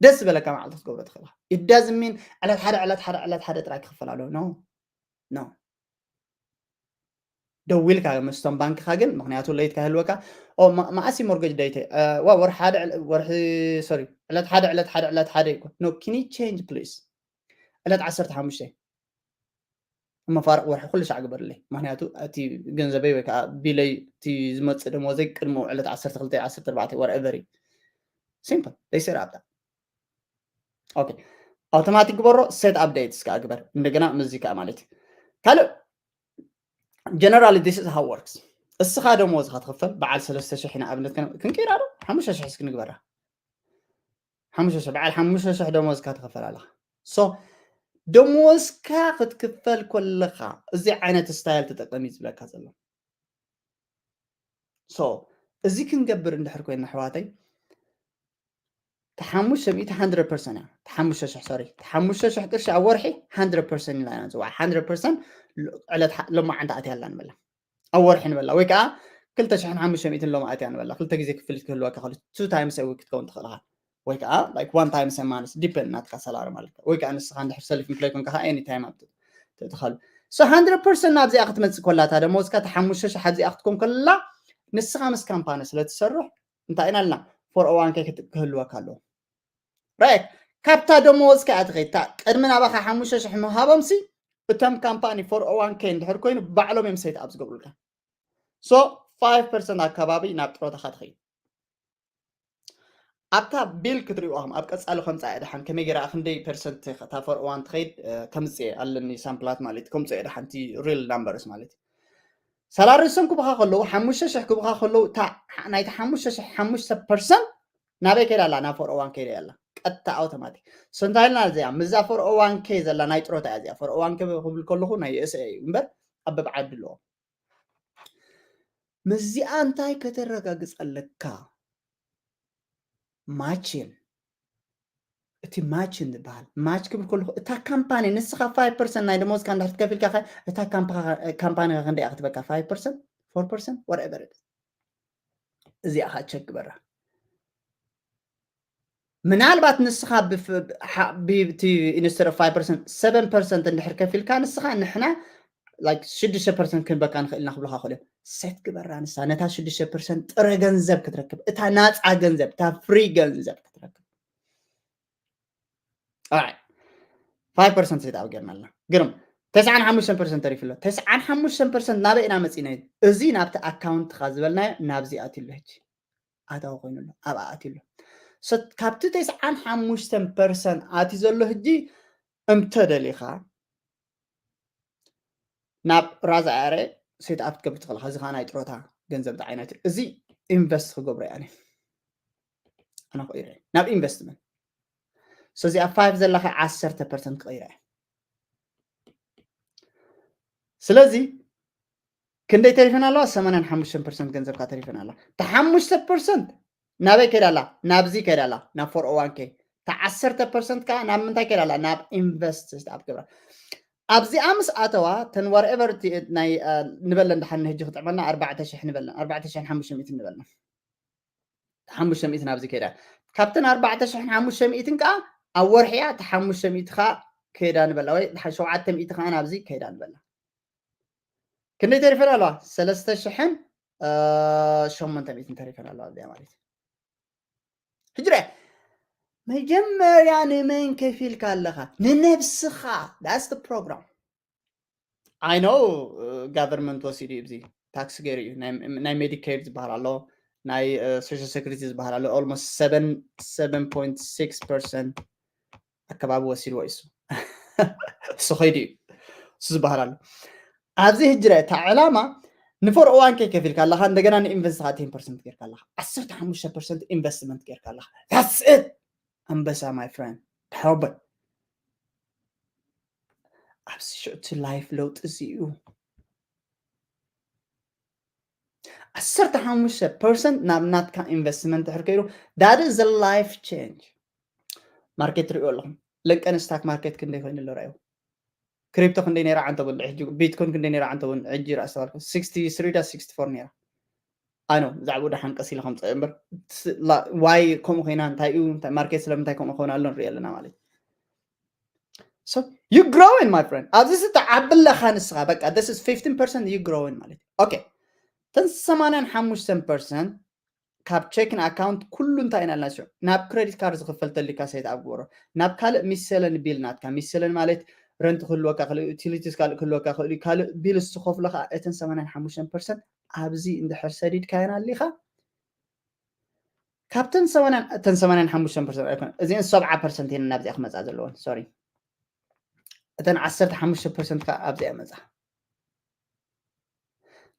ደስ ዝበለካ መዓልቲ ክትገብሮ ትኽእል ኢኻ። It doesn't mean ዕለት ሓደ ዕለት ሓደ ዕለት ሓደ ጥራይ ክኽፈል ኣለዎ። No, no። ደዊልካ ምስቶም ባንክኻ ግን፣ ምኽንያቱ ለይት ከህልወካ፣ "ኦ፣ ማ-፣ መኣሲ ሞርጌጅ ደይተ?" "እ፣ ዋ፣ ወርሒ ሓደ፣ ዕለ-፣ ወርሒ፣ ሶሪ፣ ዕለት ሓደ፣ ዕለት ሓደ፣ ዕለት ሓደ ይኮን። No, can you change, please? ዕለት ዓሰርተ ሓሙሽተ መፋርቕ ወርሒ ኩሉ ሻዕ ግበርለይ። ምኽንያቱ እቲ ገንዘበይ ወይ ከዓ ቢለይ፣ እቲ ዝመጽእ ደሞዘይ ቅድሚ ዕለት ዓሰርተ ክልተ፣ ዓሰርተ ኣርባዕተ፣ whatever እዩ። Simple። They set up that። ኦኬ። ኣውቶማቲክ ግበሮ፣ ሴት ኣፕ ዴትስ ከዓ ግበር። እንደገና ምስዚ ከዓ ማለት እዩ። ካልእ፣ generally, this is how works። እስኻ ደሞዝኻ ትኽፈል፣ በዓል ሰለስተ ሽሕ ኢና ኣብነት ከነ-፣ ክንቀይራ ዶ? ሓሙሽተ ሽሕ እስኪ ንግበራ። ሓሙሽተ ሽሕ፣ በዓል ሓሙሽተ ሽሕ ደሞዝካ ትኽፈል ኣለኻ። So፣ ደሞዝካ ክትክፈል ከለኻ፣ እዚ ዓይነት ስታይል ተጠቀሚ ዝብለካ ዘሎ። So፣ እዚ ክንገብር እንድሕር ኮይና፣ ኣሕዋተይ፣ ተሓሙሽተ ሚእቲ፣ hundred percent እያ። ተሓሙሽተ ሽሕ፣ ሶሪ፣ ተሓሙሽተ ሽሕ ቅርሺ ኣብ ወርሒ፣ hundred percent ኢልና ኢና ንፅዋዕ። Hundred percent ሎ-፣ ዕለት ሓ-፣ ሎማዓንቲ ኣትያ ኣላ ንበላ። ኣብ ወርሒ ንበላ። ወይ ከዓ ክልተ ሽሕን ሓሙሽተ ሚእትን ሎማዓንቲ ኣትያ ንበላ። ክልተ ግዜ ክፍሊት ክህልወካ ከሎ፣ two times a week ክትከውን ትኽእል ኢኻ። ወይ ከዓ፣ like, one times a month፣ depend ናትካ ሰላሪ ማለት እዩ። ወይ ከዓ ንስኻ እንድሕር ሰልፍ ኢምፕሎይ ኮንካ ከዓ፣ any time ኣብ ት-፣ ትእትኻሉ። So፣ hundred percent ናብዚኣ ክትመጽእ ከላ፣ እታ ደሞዝካ፣ እታ ሓሙሽተ ሽሕ ኣብዚኣ ክትኮን ከላ፣ ንስኻ ምስ ካምፓኒ ስለ ትሰርሕ፣ እንታይ ኢና ኢልና? ፎር ኦ ዋን ኬ ክት-፣ ክህልወካ ኣለዎ። ራይት፣ ካብታ ደሞዝካ እያ ትኸይድ። እታ ቅድሚ ናባኻ ሓሙሽተ ሽሕ ምሃቦምሲ፣ እቶም ካምፓኒ ፎር ኦ ዋን ኬ እንድሕር ኮይኑ፣ ባዕሎም እዮም ሴት ኣፕ ዝገብሩልካ። So፣ ፋይቭ ፐርሰንት ኣካባቢ ናብ ጥሮታኻ ትኸይድ። ኣብታ ቢል ክትሪእዋ፣ ኣብ ቀጻሊ ከምጻ እየ ደሓን፣ ከመይ ገይራ፣ ክንደይ ፐርሰንት እታ ፎር ኦ ዋን ትኸይድ፣ እ፣ ከምጽእ ኣለኒ ሳምፕላት ማለት፣ ከምጽእ እየ ደሓን፣ እቲ ሪል ናምበርስ ማለት። ሰላሪ ርእሶም ክቡኻ ከለዉ፣ ሓሙሽተ ሽሕ ክቡኻ ከለዉ፣ እታ ሓ-፣ ናይቲ ሓሙሽተ ሽሕ ሓሙሽተ ፐርሰንት ናበይ ከይዳ ኣላ? ናብ ፎር ኦ ዋን ከይዳ ኣላ። ቀጥታ ኣውቶማቲክ። So እንታይ ኢልና እዚኣ? ምስዛ ፎር ኦ ዋን ኬ ዘላ ናይ ጥሮታ እያ እዚኣ። ፎር ኦ ዋን ኬ ክብል ከለኹ ናይ ዩ ኤስ ኤ እዩ እምበር፣ ኣብ በብዓዲ ኣለዎ። ምስዚኣ እንታይ ከተረጋግጸለካ? ማችን። እቲ ማችን ዝበሃል። ማች ክብል ከለኹ፣ እታ ካምፓኒ፣ ንስኻ ፋይቭ ፐርሰንት ናይ ደሞዝካ እንድሕር ትከፊልካ ኸ፣ እታ ካምፓ-፣ ካምፓኒ ኸ ክንደይ እያ ክትበካ? ፋይቭ ፐርሰንት? ፎር ፐርሰንት? Whatever it is። እዚኣ ኸ ቸክ ግበራ። ምናልባት ንስኻ ብፍ-፣ ሓ-፣ ብ-፣ እቲ ኢንስተድ ኦፍ ፋይቭ ፐርሰንት፣ ሰቨን ፐርሰንት እንድሕር ከፊልካ ንስኻ፣ ንሕና፣ ላይክ፣ ሽዱሽተ ፐርሰንት ክንበካ ንኽእል ኢና ክብሉኻ ይኽእሉ እዮም። ሴት ግበራ ንሳ፣ ነታ ሽዱሽተ ፐርሰንት ጥረ ገንዘብ ክትረክብ፣ እታ ናጻ ገንዘብ፣ እታ ፍሪ ገንዘብ ክትረክብ። ኦራይት። ፋይቭ ፐርሰንት ሴት ኣፕ ጌርና ኣለና። ግርም። ተስዓን ሓሙሽተን ፐርሰንት ተሪፉ ኣሎ። ተስዓን ሓሙሽተን ፐርሰንት ናበይ ኢና መጺእናዮ? እዚ ናብቲ ኣካውንትኻ ዝበልናዮ ናብዚ ኣትዩ ኣሎ ሕጂ። ኣታዊ ኮይኑ ኣሎ። ኣብኣ ኣትዩ ኣሎ። So፣ ካብቲ ተስዓን ሓሙሽተን ፐርሰንት ኣትዩ ዘሎ ሕጂ እንተ ደሊኻ ናብ ራዛ ኣረ ሴት ኣፕ ክትገብር ትኽእል ኢኻ። እዚ ኸዓ ናይ ጥሮታ ገንዘብ እንታይ ዓይነት እዩ? እዚ ኢንቨስት ክገብሮ እየ ኣነ። ኣነ ክቕይሮ እየ ናብ ኢንቨስትመንት። So፣ እዚኣ ፋይቭ ዘላ ኸዓ ዓሰርተ ፐርሰንት ክቕይራ እየ። ስለዚ ክንደይ ተሪፈን ኣለዋ? ሰማንያን ሓሙሽተን ፐርሰንት ገንዘብካ ተሪፈን ኣላ። እታ ሓሙሽተ ፐርሰንት ናበይ ከይዳ ኣላ? ናብዚ ከይዳ ኣላ፣ ናብ ፎር ኦ ዋን ኬ። እታ ዓሰርተ ፐርሰንት ከኣ ናብ ምንታይ ከይዳ ኣላ? ናብ ኢንቨስት ኣብ ግብራ። ኣብዚኣ ምስ ኣተዋ፣ ተን ዋትኤቨር እቲ ናይ፣ እ፣ ንበለን ደሓን ንህጂ ክጥዕመልና ኣርባዕተ ሽሕ ንበለን፣ ኣርባዕተ ሽሕን ሓሙሽተ ሚእትን ንበለን። ሓሙሽተ ሚእቲ ናብዚ ከይዳ። ካብተን ኣርባዕተ ሽሕን ሓሙሽተ ሚእትን ከኣ ኣብ ወርሒ እያ፣ እታ ሓሙሽተ ሚእቲ ከኣ ከይዳ ንበላ፣ ወይ ሸውዓተ ሚእቲ ከኣ ናብዚ ከይዳ ንበላ። ክንደይ ተሪፈን ኣለዋ? ሰለስተ ሽሕን ሸሞንተ ሚእትን ተሪፈን ኣለዋ እዚኣ ማለት እዩ። ሕጂ ርኣ፣ መጀመርያ ንመን ከፊልካ ኣለኻ? ንነብስኻ። That's the program. I know government ወሲዱ እዩ፣ እዚ ታክስ ገይሩ እዩ። ናይ Medicaid ዝበሃል ኣሎ፣ ናይ Social Security ዝበሃል ኣሎ። Almost seven point six percent ኣከባቢ ወሲድዎ እዩ እሱ። እሱ ኸይዱ እዩ፣ እሱ ዝበሃል ኣሎ። ኣብዚ ሕጂ ርአ፣ እታ ዕላማ ን four oh one k ከፊልካ ኣለኻ፣ እንደገና ንኢንቨስት ኻ ten percent ጌርካ ኣለኻ፣ ዓሰርተ ሓሙሽተ percent ኢንቨስትመንት ጌርካ ኣለኻ። That's it። ኣንበሳ my friend፣ ተሓወበል። ኣብዚ ሽዑ እቲ ላይፍ ለውጢ እዚ እዩ። ዓሰርተ ሓሙሽተ percent ናብ ናትካ ኢንቨስትመንት ድሕር ከይዱ፣ that is a life change። ማርኬት ትሪእዎ ኣለኹም። ለንቀን ስታክ ማርኬት ክንደይ ኮይኑ ኣሎ ርኣዩ። ክሪፕቶ ክንደይ ነይራ ዓንተቡን ሕጂ፣ ቢትኮይን ክንደይ ነይራ ዓንተቡን ሕጂ ርኣ ዝተባልኩ sixty three ዳ sixty four ነይራ። ኣኖ ብዛዕባኡ ደሓን ቀስ ኢለ ከምፅእ እምበር፣ ዋይ ከምኡ ኮይና፣ እንታይ እዩ፣ እንታይ ማርኬት ስለምንታይ ከምኡ ክኸውን ኣሎ ንሪኢ ኣለና ማለት እዩ። So you growing my friend። ኣብዚ ዝተዓቢ ኣለኻ ንስኻ፣ በቃ this is fifteen percent you growing ማለት እዩ። ኦኬ፣ እተን ሰማንያን ሓሙሽተን percent ካብ ቼኪን ኣካውንት ኩሉ እንታይ ኢና ኢልና ሽዑ ናብ ክሬዲት ካርድ ዝኽፈል ተሊካ ሰይት ኣብ ግበሮ። ናብ ካልእ ሚሰለን ቢል ናትካ፣ ሚሰለን ማለት ረንት ክህልወካ ክእል፣ ዩቲሊቲስ ካልእ ክህልወካ ክእል እዩ። ካልእ ቢልስ ትኸፍሎ ከዓ እተን ሰማንያን ሓሙሽተን percent ኣብዚ እንድሕር ሰዲድካየን ኣሊኻ፣ ካብተን ሰማንያን፣ እተን ሰማንያን ሓሙሽተን percent ኣይኮነ፣ እዚአን ሰብዓ percent እየን ናብዚኣ ክመፃ ዘለወን። ሶሪ፣ እተን ዓሰርተ ሓሙሽተ percent ከዓ ኣብዚኣ መፃ።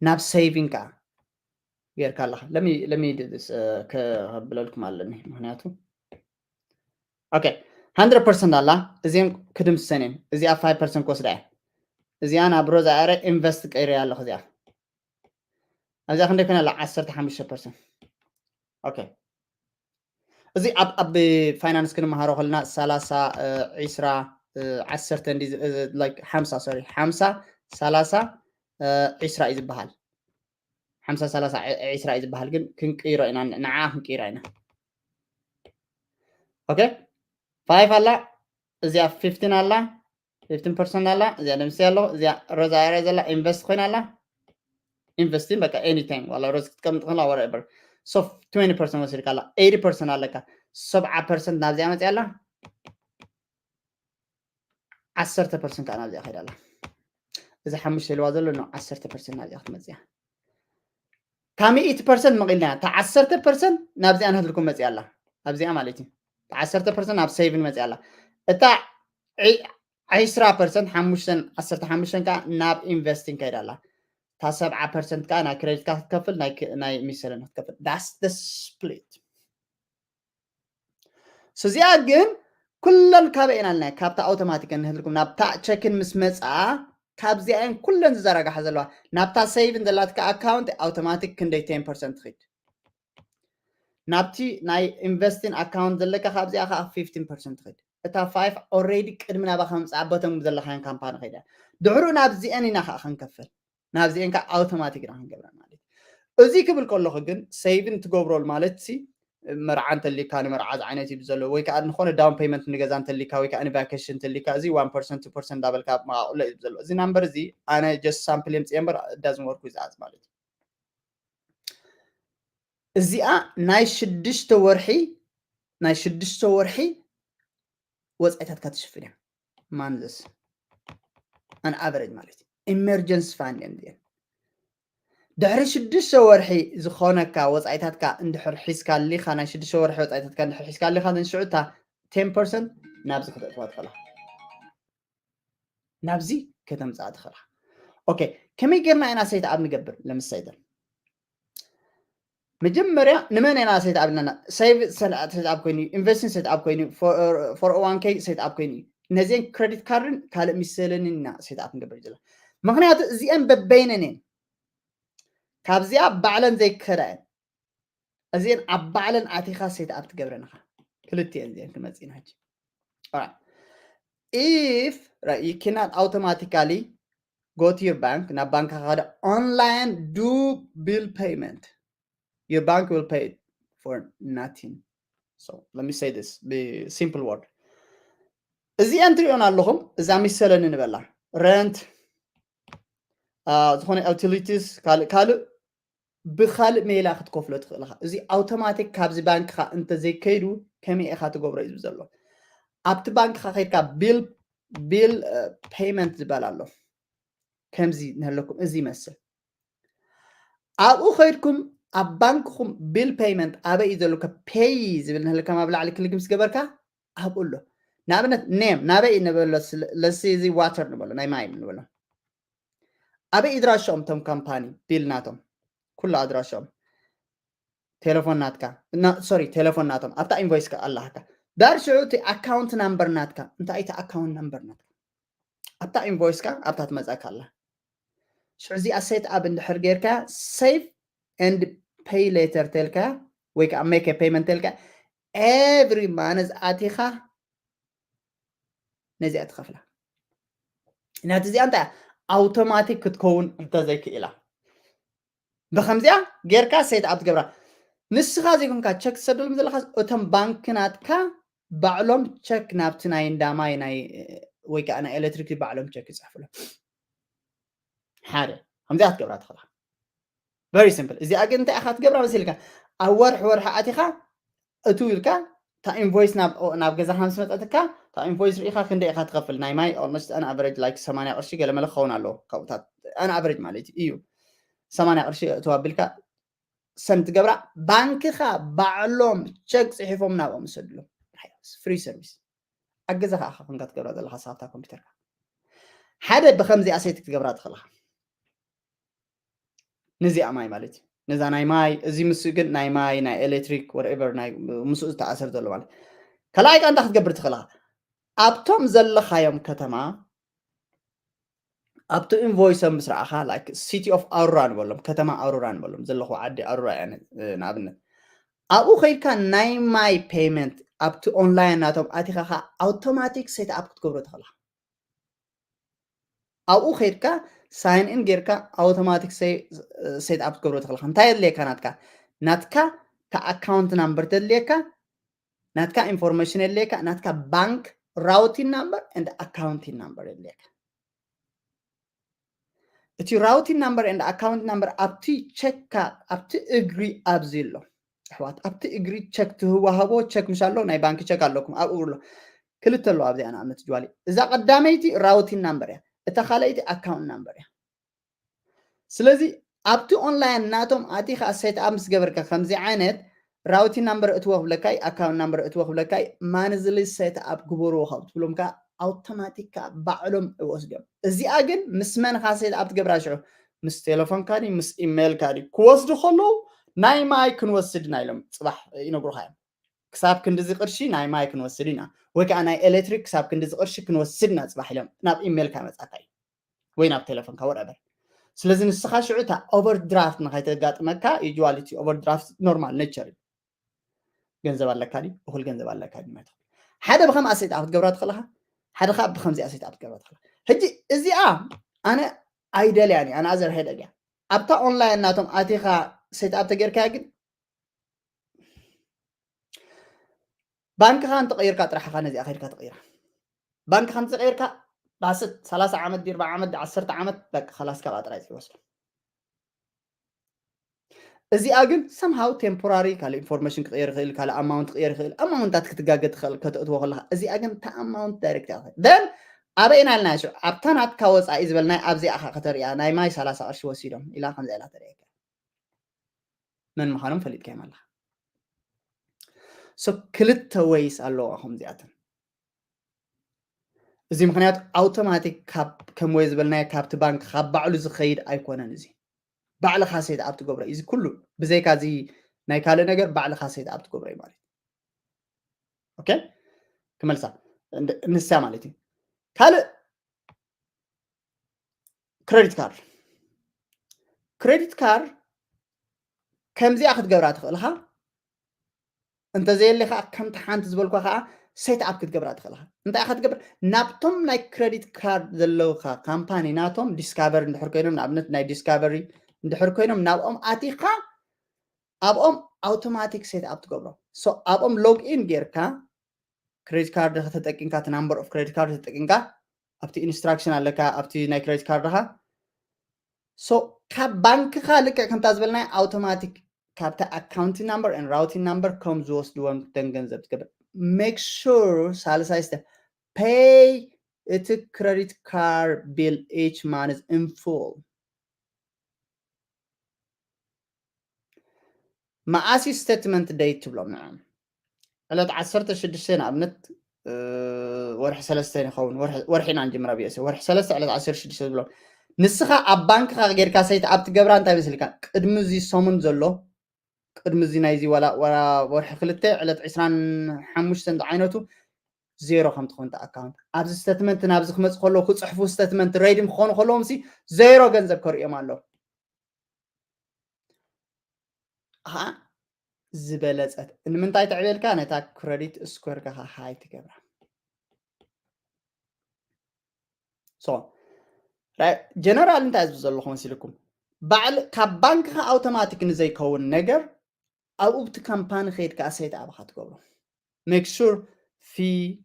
ናብ ሴቪንግ ከዓ ጌርካ ኣለኻ። ለሚ ለሚ ከብለልኩም ኣለኒ፣ ምክንያቱ ኦኬ፣ hundred percent ኣላ። እዚአን ክድምሰን እየን። እዚኣ five percent ክወስዳ እየ። እዚኣ ናብ ሮዛ ኣረ ኢንቨስት ቀይረ ኣለኹ። እዚኣ ኣብዚኣ ክንደይ ኮይና ኣላ? ዓሰርተ ሓሙሽተ percent። ኦኬ፣ እዚ ኣብ ኣብ ፋይናንስ ክንመሃሮ ከለና ሰላሳ፣ ዒስራ፣ ዓሰርተ እንዲ፣ ላይክ ሓምሳ፣ ሶሪ፣ ሓምሳ፣ ሰላሳ፣ ዒስራ እዩ ዝበሃል። ሓምሳ፣ ሰላሳ፣ ዒስራ እዩ ዝበሃል፣ ግን ክንቅይሮ ኢና፣ ንዓ ክንቅይራ ኢና። ኦኬ፣ ፋይቭ ኣላ፣ እዚኣ ፊፍቲን ኣላ፣ ፊፍቲን ፐርሰንት ኣላ፣ እዚኣ ደምሲ ኣለኹ፣ እዚኣ ሮዛ ኣርያ ዘላ ኢንቨስት ኮይና ኣላ። ኢንቨስቲን በቃ ኤኒ ታይም ዋላ ሮዝ ክትቀምጥ ከላ whatever። So ትዌንቲ ፐርሰንት ወሲድካ ኣላ፣ ኤይቲ ፐርሰንት ኣለካ። ሰብዓ ፐርሰንት ናብዚኣ መፅያ ኣላ፣ ዓሰርተ ፐርሰንት ከዓ ናብዚኣ ከይዳ ኣላ። እዚ ሓሙሽተ ኢልዋ ዘሎ ነው፣ ዓሰርተ ፐርሰንት ናብዚኣ ክትመፅያ። እታ ሚእቲ ፐርሰንት መቒልና፣ እታ ዓሰርተ ፐርሰንት ናብዚኣ ንህልኩም መፅያ ኣላ። ኣብዚኣ ማለት እዩ። እታ ዓሰርተ ፐርሰንት ናብ ሴቪን መፅያ ኣላ። እታ ዒ-፣ ዒስራ ፐርሰንት፣ ሓሙሽተን፣ ዓሰርተ ሓሙሽተን ከዓ ናብ ኢንቨስቲንግ ከይዳ ኣላ። እታ ሰብዓ ፐርሰንት ከዓ ናይ ክሬዲትካ ክትከፍል፣ ናይ ክ-፣ ናይ ሚሰልን ክትከፍል። That's the split። So እዚኣ ግን ኩለን ካበይ ኢና ኢልና፣ ካብታ ኣውቶማቲክ እንህልኩም ናብታ ቸክን ምስ መፃ፣ ካብዚኣን ኩለን ዝዘረጋሓ ዘለዋ ናብታ ሴቪን ዘላትካ ኣካውንት ኣውቶማቲክ ክንደይ ቴን ፐርሰንት ትኸይድ። ናብቲ ናይ ኢንቨስቲን ኣካውንት ዘለካ ካብዚኣ ከዓ ፊፍቲን ፐርሰንት ትኸይድ። እታ ፋይቭ ኦልሬዲ ቅድሚ ናባ ከምፅኣ በቶም ዘለካን ካምፓኒ ከይዳ። ድሕሩ ናብዚአን ኢና ከዓ ክንከፍል። ናብዚአን ከዓ ኣውቶማቲክ ኢና ክንገብረን ማለት እዩ። እዚ ክብል ከለኹ ግን ሴቪን ትገብረሉ ማለት ሲ መርዓ እንተሊካ ንመርዓ ዝዓይነት እዩ ዘሎ፣ ወይ ከዓ ዝኾነ ዳውን ፔመንት ንገዛ እንተሊካ፣ ወይ ከዓ ንቫኬሽን እንተሊካ፣ እዚ ዋን ፐርሰንት ቱ ፐርሰንት እንዳበልካ መቃቕሎ እዩ ዘሎ። እዚ ናምበር እዚ ኣነ ጀስት ሳምፕል የምፅእ እምበር it doesn't work with us ማለት እዩ። እዚኣ ናይ ሽዱሽተ ወርሒ፣ ናይ ሽዱሽተ ወርሒ ወፃኢታትካ ትሽፍን እያ። ማንዝስ ኣን ኣቨሬጅ ማለት እዩ። ኢመርጀንሲ ፋንድ እየን እዚአን። ድሕሪ ሽዱሽተ ወርሒ ዝኾነካ ወፃኢታትካ እንድሕር ሒዝካ ኣሊኻ፣ ናይ ሽዱሽተ ወርሒ ወፃኢታትካ እንድሕር ሒዝካ ኣሊኻ፣ ንሽዑ እታ ቴን ፐርሰንት ናብዚ ከተእትዋ ትኽእላ። ናብዚ ከተምፅኣ ትኽእላ። ኦኬ፣ ከመይ ጌርና ኢና ሴት ኣፕ ንገብር? ለምሳሌ መጀመርያ ንመን ኢና ሴት ኣፕ ኢልና? ሴቭ ሴት ኣፕ ኮይኑ፣ ኢንቨስቲንግ ሴት ኣፕ ኮይኑ፣ ፎር ኦ ዋን ኬ ሴት ኣፕ ኮይኑ እዩ። ነዚአን ክሬዲት ካርድን ካልእ ሚሰለንን ኢና ሴት ኣፕ ንገብር ዘለና። ምክንያቱ እዚአን በበይነን እየን። ካብዚኣ ባዕለን ዘይክኸዳ እየን። እዚአን ኣብ ባዕለን ኣቲኻ ሴት ኣፕ ትገብረን ኢኻ። ክልቲአን እዚአን ክመፅእና ሕጂ። Alright. If, right, you cannot automatically go to your bank, ናብ ባንክኻ ከደ online do bill payment. Your bank will pay it for nothing. So let me say this, the simple word. እዚአን ትሪኦን ኣለኹም፣ እዛ ሚሰለኒ ንበላ። ረንት፣ አ፣ ዝኾነ ዩቲሊቲስ፣ ካልእ፣ ካልእ ብካልእ ሜላ ክትከፍሎ ትኽእል ኢኻ። እዚ ኣውቶማቲክ ካብዚ ባንክኻ እንተዘይከይዱ ከመይ ኢኻ ትገብሮ እዩ ዝብል ዘሎ። ኣብቲ ባንክኻ ከይድካ ቢል ቢል ፔይመንት ዝበሃል ኣሎ። ከምዚ ንህለኩም እዚ ይመስል። ኣብኡ ከይድኩም ኣብ ባንክኹም ቢል ፔይመንት ኣበይ እዩ ዘሎ፣ ፔይ ዝብል ንህልከም ኣብ ላዕሊ ክሊክ ምስ ገበርካ ኣብኡ ኣሎ። ንኣብነት ኔም ናበይ ንበሎ፣ ለሲ እዚ ዋተር ንበሎ፣ ናይ ማይ ንበሎ። ኣበይ ኣድራሻኦም እቶም ካምፓኒ ቢል ናቶም፣ ኩሉ ኣድራሻኦም፣ ቴሌፎን ናትካ፣ ሶሪ፣ ቴሌፎን ናቶም ኣብታ ኢንቮይስካ ኣላሃካ። ዳር ሽዑ እቲ ኣካውንት ናምበር ናትካ እንታይ፣ እቲ ኣካውንት ናምበር ናትካ ኣብታ ኢንቮይስካ ኣብታ ትመጻካ ኣላ። ሽዑ እዚኣ ሴት ኣፕ እንድሕር ጌርካ፣ ሴቭ ኤንድ ፔይ ሌተር ተልካ ወይ ከዓ ሜክ ፔይመንት ተልካ፣ ኤቭሪ ማንዝ ኣቲኻ ነዚኣ ትኸፍላ። ናቲ እዚኣ እንታይ ኣውቶማቲክ ክትከውን እንተዘይክእላ፣ ብከምዚኣ ጌርካ ሴት ኣፕ ትገብራ። ንስኻ ዘይኮንካ ቸክ ትሰደሎም ዘለካ፣ እቶም ባንክ ናትካ ባዕሎም ቸክ ናብቲ ናይ እንዳማይ ናይ ወይ ከዓ ናይ ኤሌክትሪክ ባዕሎም ቸክ ይፅሕፍሎም። ሓደ ከምዚኣ ክትገብራ ትኽእላ። ቨሪ ሲምፕል። እዚኣ ግን እንታይ ኢኻ ትገብራ መሲልካ? ኣብ ወርሒ ወርሒ ኣቲኻ እቱ ኢልካ እታ ኢንቮይስ ናብ ገዛኻ ምስ መፀትካ፣ እታ ኢንቮይስ ርኢኻ ክንደይ ኢኻ ትኸፍል? ናይ ማይ ኦልሞስት ኣን ኣቨሬጅ ላይክ ሰማንያ ቅርሺ ገለመለ ክኸውን ኣለዎ። ካብኡታት ኣን ኣቨሬጅ ማለት እዩ። ሰማንያ ቅርሺ እቱ ኣቢልካ ሰንድ ትገብራ። ባንክኻ ባዕሎም ቸክ ፅሒፎም ናብኦም ይሰድሎም። ፍሪ ሰርቪስ። ኣብ ገዛኻ ኢኻ ኮንካ ትገብራ ዘለኻ ሳብታ ኮምፒውተርካ። ሓደ ብከምዚኣ ሴት ክትገብራ ትኽእልኻ። ነዚኣ ማይ ማለት እዩ። ነዛ ናይ ማይ፣ እዚ ምስ ግን ናይ ማይ፣ ናይ ኤሌክትሪክ፣ ወርኤቨር፣ ናይ ምስኡ ዝተኣሰር ዘሎ ማለት። ካልኣይ ቃ እንታይ ክትገብር ትኽእልኻ? ኣብቶም ዘለኻዮም ከተማ፣ ኣብቲ ኢንቮይሶም ምስ ረኣኻ፣ ላይክ ሲቲ ኦፍ ኣውሮራ ንበሎም፣ ከተማ ኣውሮራ ንበሎም፣ ዘለኹ ዓዲ ኣውሮራ እያ ንኣብነት። ኣብኡ ከይድካ ናይ ማይ ፔይመንት ኣብቲ ኦንላይን ናቶም ኣቲኻ ኣውቶማቲክ ሴት ኣፕ ክትገብሮ ትኽእልኻ። ኣብኡ ከይድካ ሳይን ኢን ጌርካ ኣውቶማቲክ ሴት ኣፕ ክትገብሮ ትኽእልኻ። እንታይ የድልየካ ናትካ? ናትካ እታ ኣካውንት ናምበር ተድልየካ፣ ናትካ ኢንፎርሜሽን የድልየካ፣ ናትካ ባንክ ራውቲን ናምበር ኤንድ ኣካውንቲን ናምበር የድልየካ። እቲ ራውቲን ናምበር ኤንድ ኣካውንት ናምበር ኣብቲ ቸክካ ኣብቲ እግሪ ኣብዚ ኣሎ። ኣሕዋት ኣብቲ እግሪ ቸክ ትህዋሃቦ ቸክ ምሽ ኣሎ፣ ናይ ባንክ ቸክ ኣለኩም ኣብኡ ኣሎ። ክልተ ኣለዋ ኣብዚኣ ንኣብነት ጅዋሊ። እዛ ቀዳመይቲ ራውቲን ናምበር እያ፣ እታ ካልኣይቲ ኣካውንት ናምበር እያ። ስለዚ ኣብቲ ኦንላይን ናቶም ኣቲኻ ሴት ኣፕ ምስ ገበርካ ከምዚ ዓይነት ራውቲን ናምበር እትዎ ክብለካ እዩ፣ ኣካውንት ናምበር እትዎ ክብለካ እዩ። ማንዝሊ ሴት ኣፕ ግበርዎ ካብ ትብሎም ከዓ ኣውቶማቲክ ከዓ ባዕሎም ይወስድዮም። እዚኣ ግን ምስ መንኻ ሴት ኣፕ ትገብራ ሽዑ ምስ ቴሌፎንካ ድዩ ምስ ኢሜይልካ ድዩ ክወስዱ ከለዉ ናይ ማይ ክንወስድ ኢና ኢሎም ፅባሕ ይነግሩኻ እዮም። ክሳብ ክንድዚ ቅርሺ ናይ ማይ ክንወስድ ኢና ወይ ከዓ ናይ ኤሌክትሪክ ክሳብ ክንድዚ ቅርሺ ክንወስድ ኢና ፅባሕ ኢሎም ናብ ኢሜይልካ መፃካ እዩ ወይ ናብ ቴሌፎንካ ወረበር። ስለዚ ንስኻ ሽዑ እታ ኦቨርድራፍት ንኸይተጋጥመካ ዩዋሊቲ ኦቨርድራፍት ኖርማል ኔቸር እዩ። ገንዘብ ኣለካ ድዩ እኹል ገንዘብ ኣለካ ድዩ ማለት ሓደ ብከምኣ ሴት ኣፕ ትገብራ ትኽእልኻ ሓደ ከዓ ብከምዚኣ ሴት ኣፕ ትገብራ ትኽእልኻ። ሕጂ እዚኣ ኣነ ኣይደልያን እየ ኣነ ኣዘር ሄደግ እያ ኣብታ ኦንላይን ናቶም ኣቲኻ ሴት ኣፕ ተጌርካያ ግን ባንክኻ እንተቐይርካ ጥራሕ ኢኻ ነዚኣ ከይድካ ትቐይራ። ባንክኻ እንተዘቐይርካ ዳስት ሰላሳ ዓመት ዲ ኣርባዓ ዓመት ዲ ዓሰርተ ዓመት በቃ ከላስ ካብኣ ጥራይ ይወስዱ። እዚኣ ግን ሰምሃው ቴምፖራሪ ካልእ ኢንፎርሜሽን ክቕየር ይኽእል ካልእ ኣማውንት ክቕየር ይኽእል ኣማውንታት ክትጋገ ትኽእል ከተእትዎ ከለኻ እዚኣ ግን እታ ኣማውንት ዳይሬክት እያ ትኽእል ደን ኣበይና ኢልና ሽዑ ኣብታ ናትካ ወፃኢ ዝበልናይ ኣብዚኣ ኢኻ ከተርእያ ናይ ማይ ሰላሳ ቅርሺ ወሲዶም ኢላ ከምዚኣ ኢላ ተርእየካ መን ምዃኖም ፈሊጥካዮም ኣለኻ። ሶ ክልተ ወይስ ኣለዋ ከምዚኣተን። እዚ ምኽንያቱ ኣውቶማቲክ ከም ወይ ዝበልናዮ ካብቲ ባንክ ካብ ባዕሉ ዝኸይድ ኣይኮነን። እዚ ባዕልኻ ሴት ኣፕ ትገብሮ እዚ ኩሉ ብዘይካ እዚ ናይ ካልእ ነገር ባዕልኻ ሴት ኣፕ ትገብሮ እዩ ማለት ኦኬ። ክመልሳ ንሳ ማለት እዩ። ካልእ ክሬዲት ካርድ ክሬዲት ካርድ ከምዚኣ ክትገብራ ትኽእልኻ እንተዘየለ ከዓ ከምቲ ሓንቲ ዝበልኳ ከዓ ሴት ኣፕ ክትገብራ ትኽእልኻ እንታይ ክትገብር ናብቶም ናይ ክሬዲት ካርድ ዘለውካ ካምፓኒ ናቶም ዲስካቨሪ እንድሕር ኮይኖም ንኣብነት ናይ ዲስካቨሪ እንድሕር ኮይኖም ናብኦም ኣቲኻ ኣብኦም ኣውቶማቲክ ሴት ኣፕ ትገብሮ ኣብኦም ሎግ ኢን ጌርካ ክሬዲት ካርድ ተጠቂምካ እቲ ናምበር ኦፍ ክሬዲት ካርድ ተጠቂምካ ኣብቲ ኢንስትራክሽን ኣለካ ኣብቲ ናይ ክሬዲት ካርድኻ ሶ ካብ ባንክኻ ልክዕ ከምታ ዝበልናይ ኣውቶማቲክ ካብታ ኣካውንቲንግ ናምበር ን ራውቲንግ ናምበር ከም ዝወስድዎም ደን ገንዘብ ትገብር። Make sure ሳልሳይ ስተ pay እቲ credit card bill each month in full። መዓስ እዩ statement date ትብሎም ንዕም ዕለት ዓሰርተ ሽዱሽተ ንኣብነት ወርሒ ሰለስተ ይኸውን። ወርሒ ኢና ንጅምራ ብየሰ ወርሒ ሰለስተ ዕለት ዓሰርተ ሽዱሽተ ዝብሎም ንስኻ ኣብ ባንክኻ ጌርካ ሰይት ኣብ ትገብራ እንታይ መስልካ ቅድሚ እዚ ሰሙን ዘሎ ቅድሚ እዚ ናይዚ ዋላ ወርሒ ክልተ ዕለት ዕስራን ሓሙሽተን ዝዓይነቱ ዜሮ ከም ትኾን ኣካውንት ኣብዚ ስተትመንት ናብዚ ክመፅ ከለዉ ክፅሕፉ ስተትመንት ሬድም ክኾኑ ከለዎም ሲ ዜሮ ገንዘብ ከርእዮም ኣሎ። ከዓ ዝበለፀት ንምንታይ ትዕቤልካ ነታ ክረዲት ስኮርካ ሃይ ትገብራ። ጀነራል እንታይ ዝብ ዘለኹ መሲልኩም ባዕል ካብ ባንክኻ ኣውቶማቲክ ንዘይከውን ነገር ኣብኡ ብቲ ካምፓኒ ከይድ ከዓ ሰይት ኣብኻ ትገብሮ። Make sure ፊ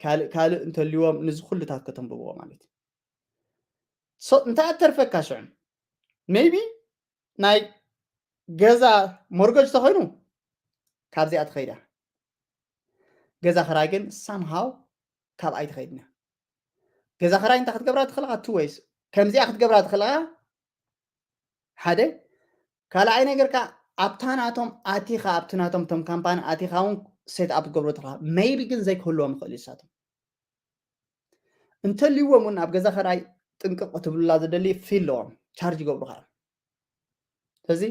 ካልእ ካልእ እንተልዎም ንዚ ኩልታት ከተንብብዎ ማለት እዩ። እንታይ ኣተርፈካ ሽዑ maybe ናይ ገዛ ሞርገጅ ተኮይኑ ካብዚኣ ትኸይዳ። ገዛ ክራይ ግን ሳምሃው ካብ ኣይትኸይድና። ገዛ ክራይ እንታይ ክትገብራ ትኽእልኻ? ቱ ወይስ ከምዚኣ ክትገብራ ትኽእልኻ። ሓደ ካልኣይ ነገር ከዓ ኣብታ ናቶም ኣቲኻ ኣብቲ ናቶም ቶም ካምፓኒ ኣቲኻ እውን ሴት ኣፕ ትገብሮ ትኽእልኻ። ሜይቢ ግን ዘይክህልዎም ይኽእል እዩ ንሳቶም። እንተልይዎም እውን ኣብ ገዛ ክራይ ጥንቅቕ ክትብሉላ ዘደሊ ፊ ኣለዎም ቻርጅ ይገብሩኻ እዮም። ስለዚ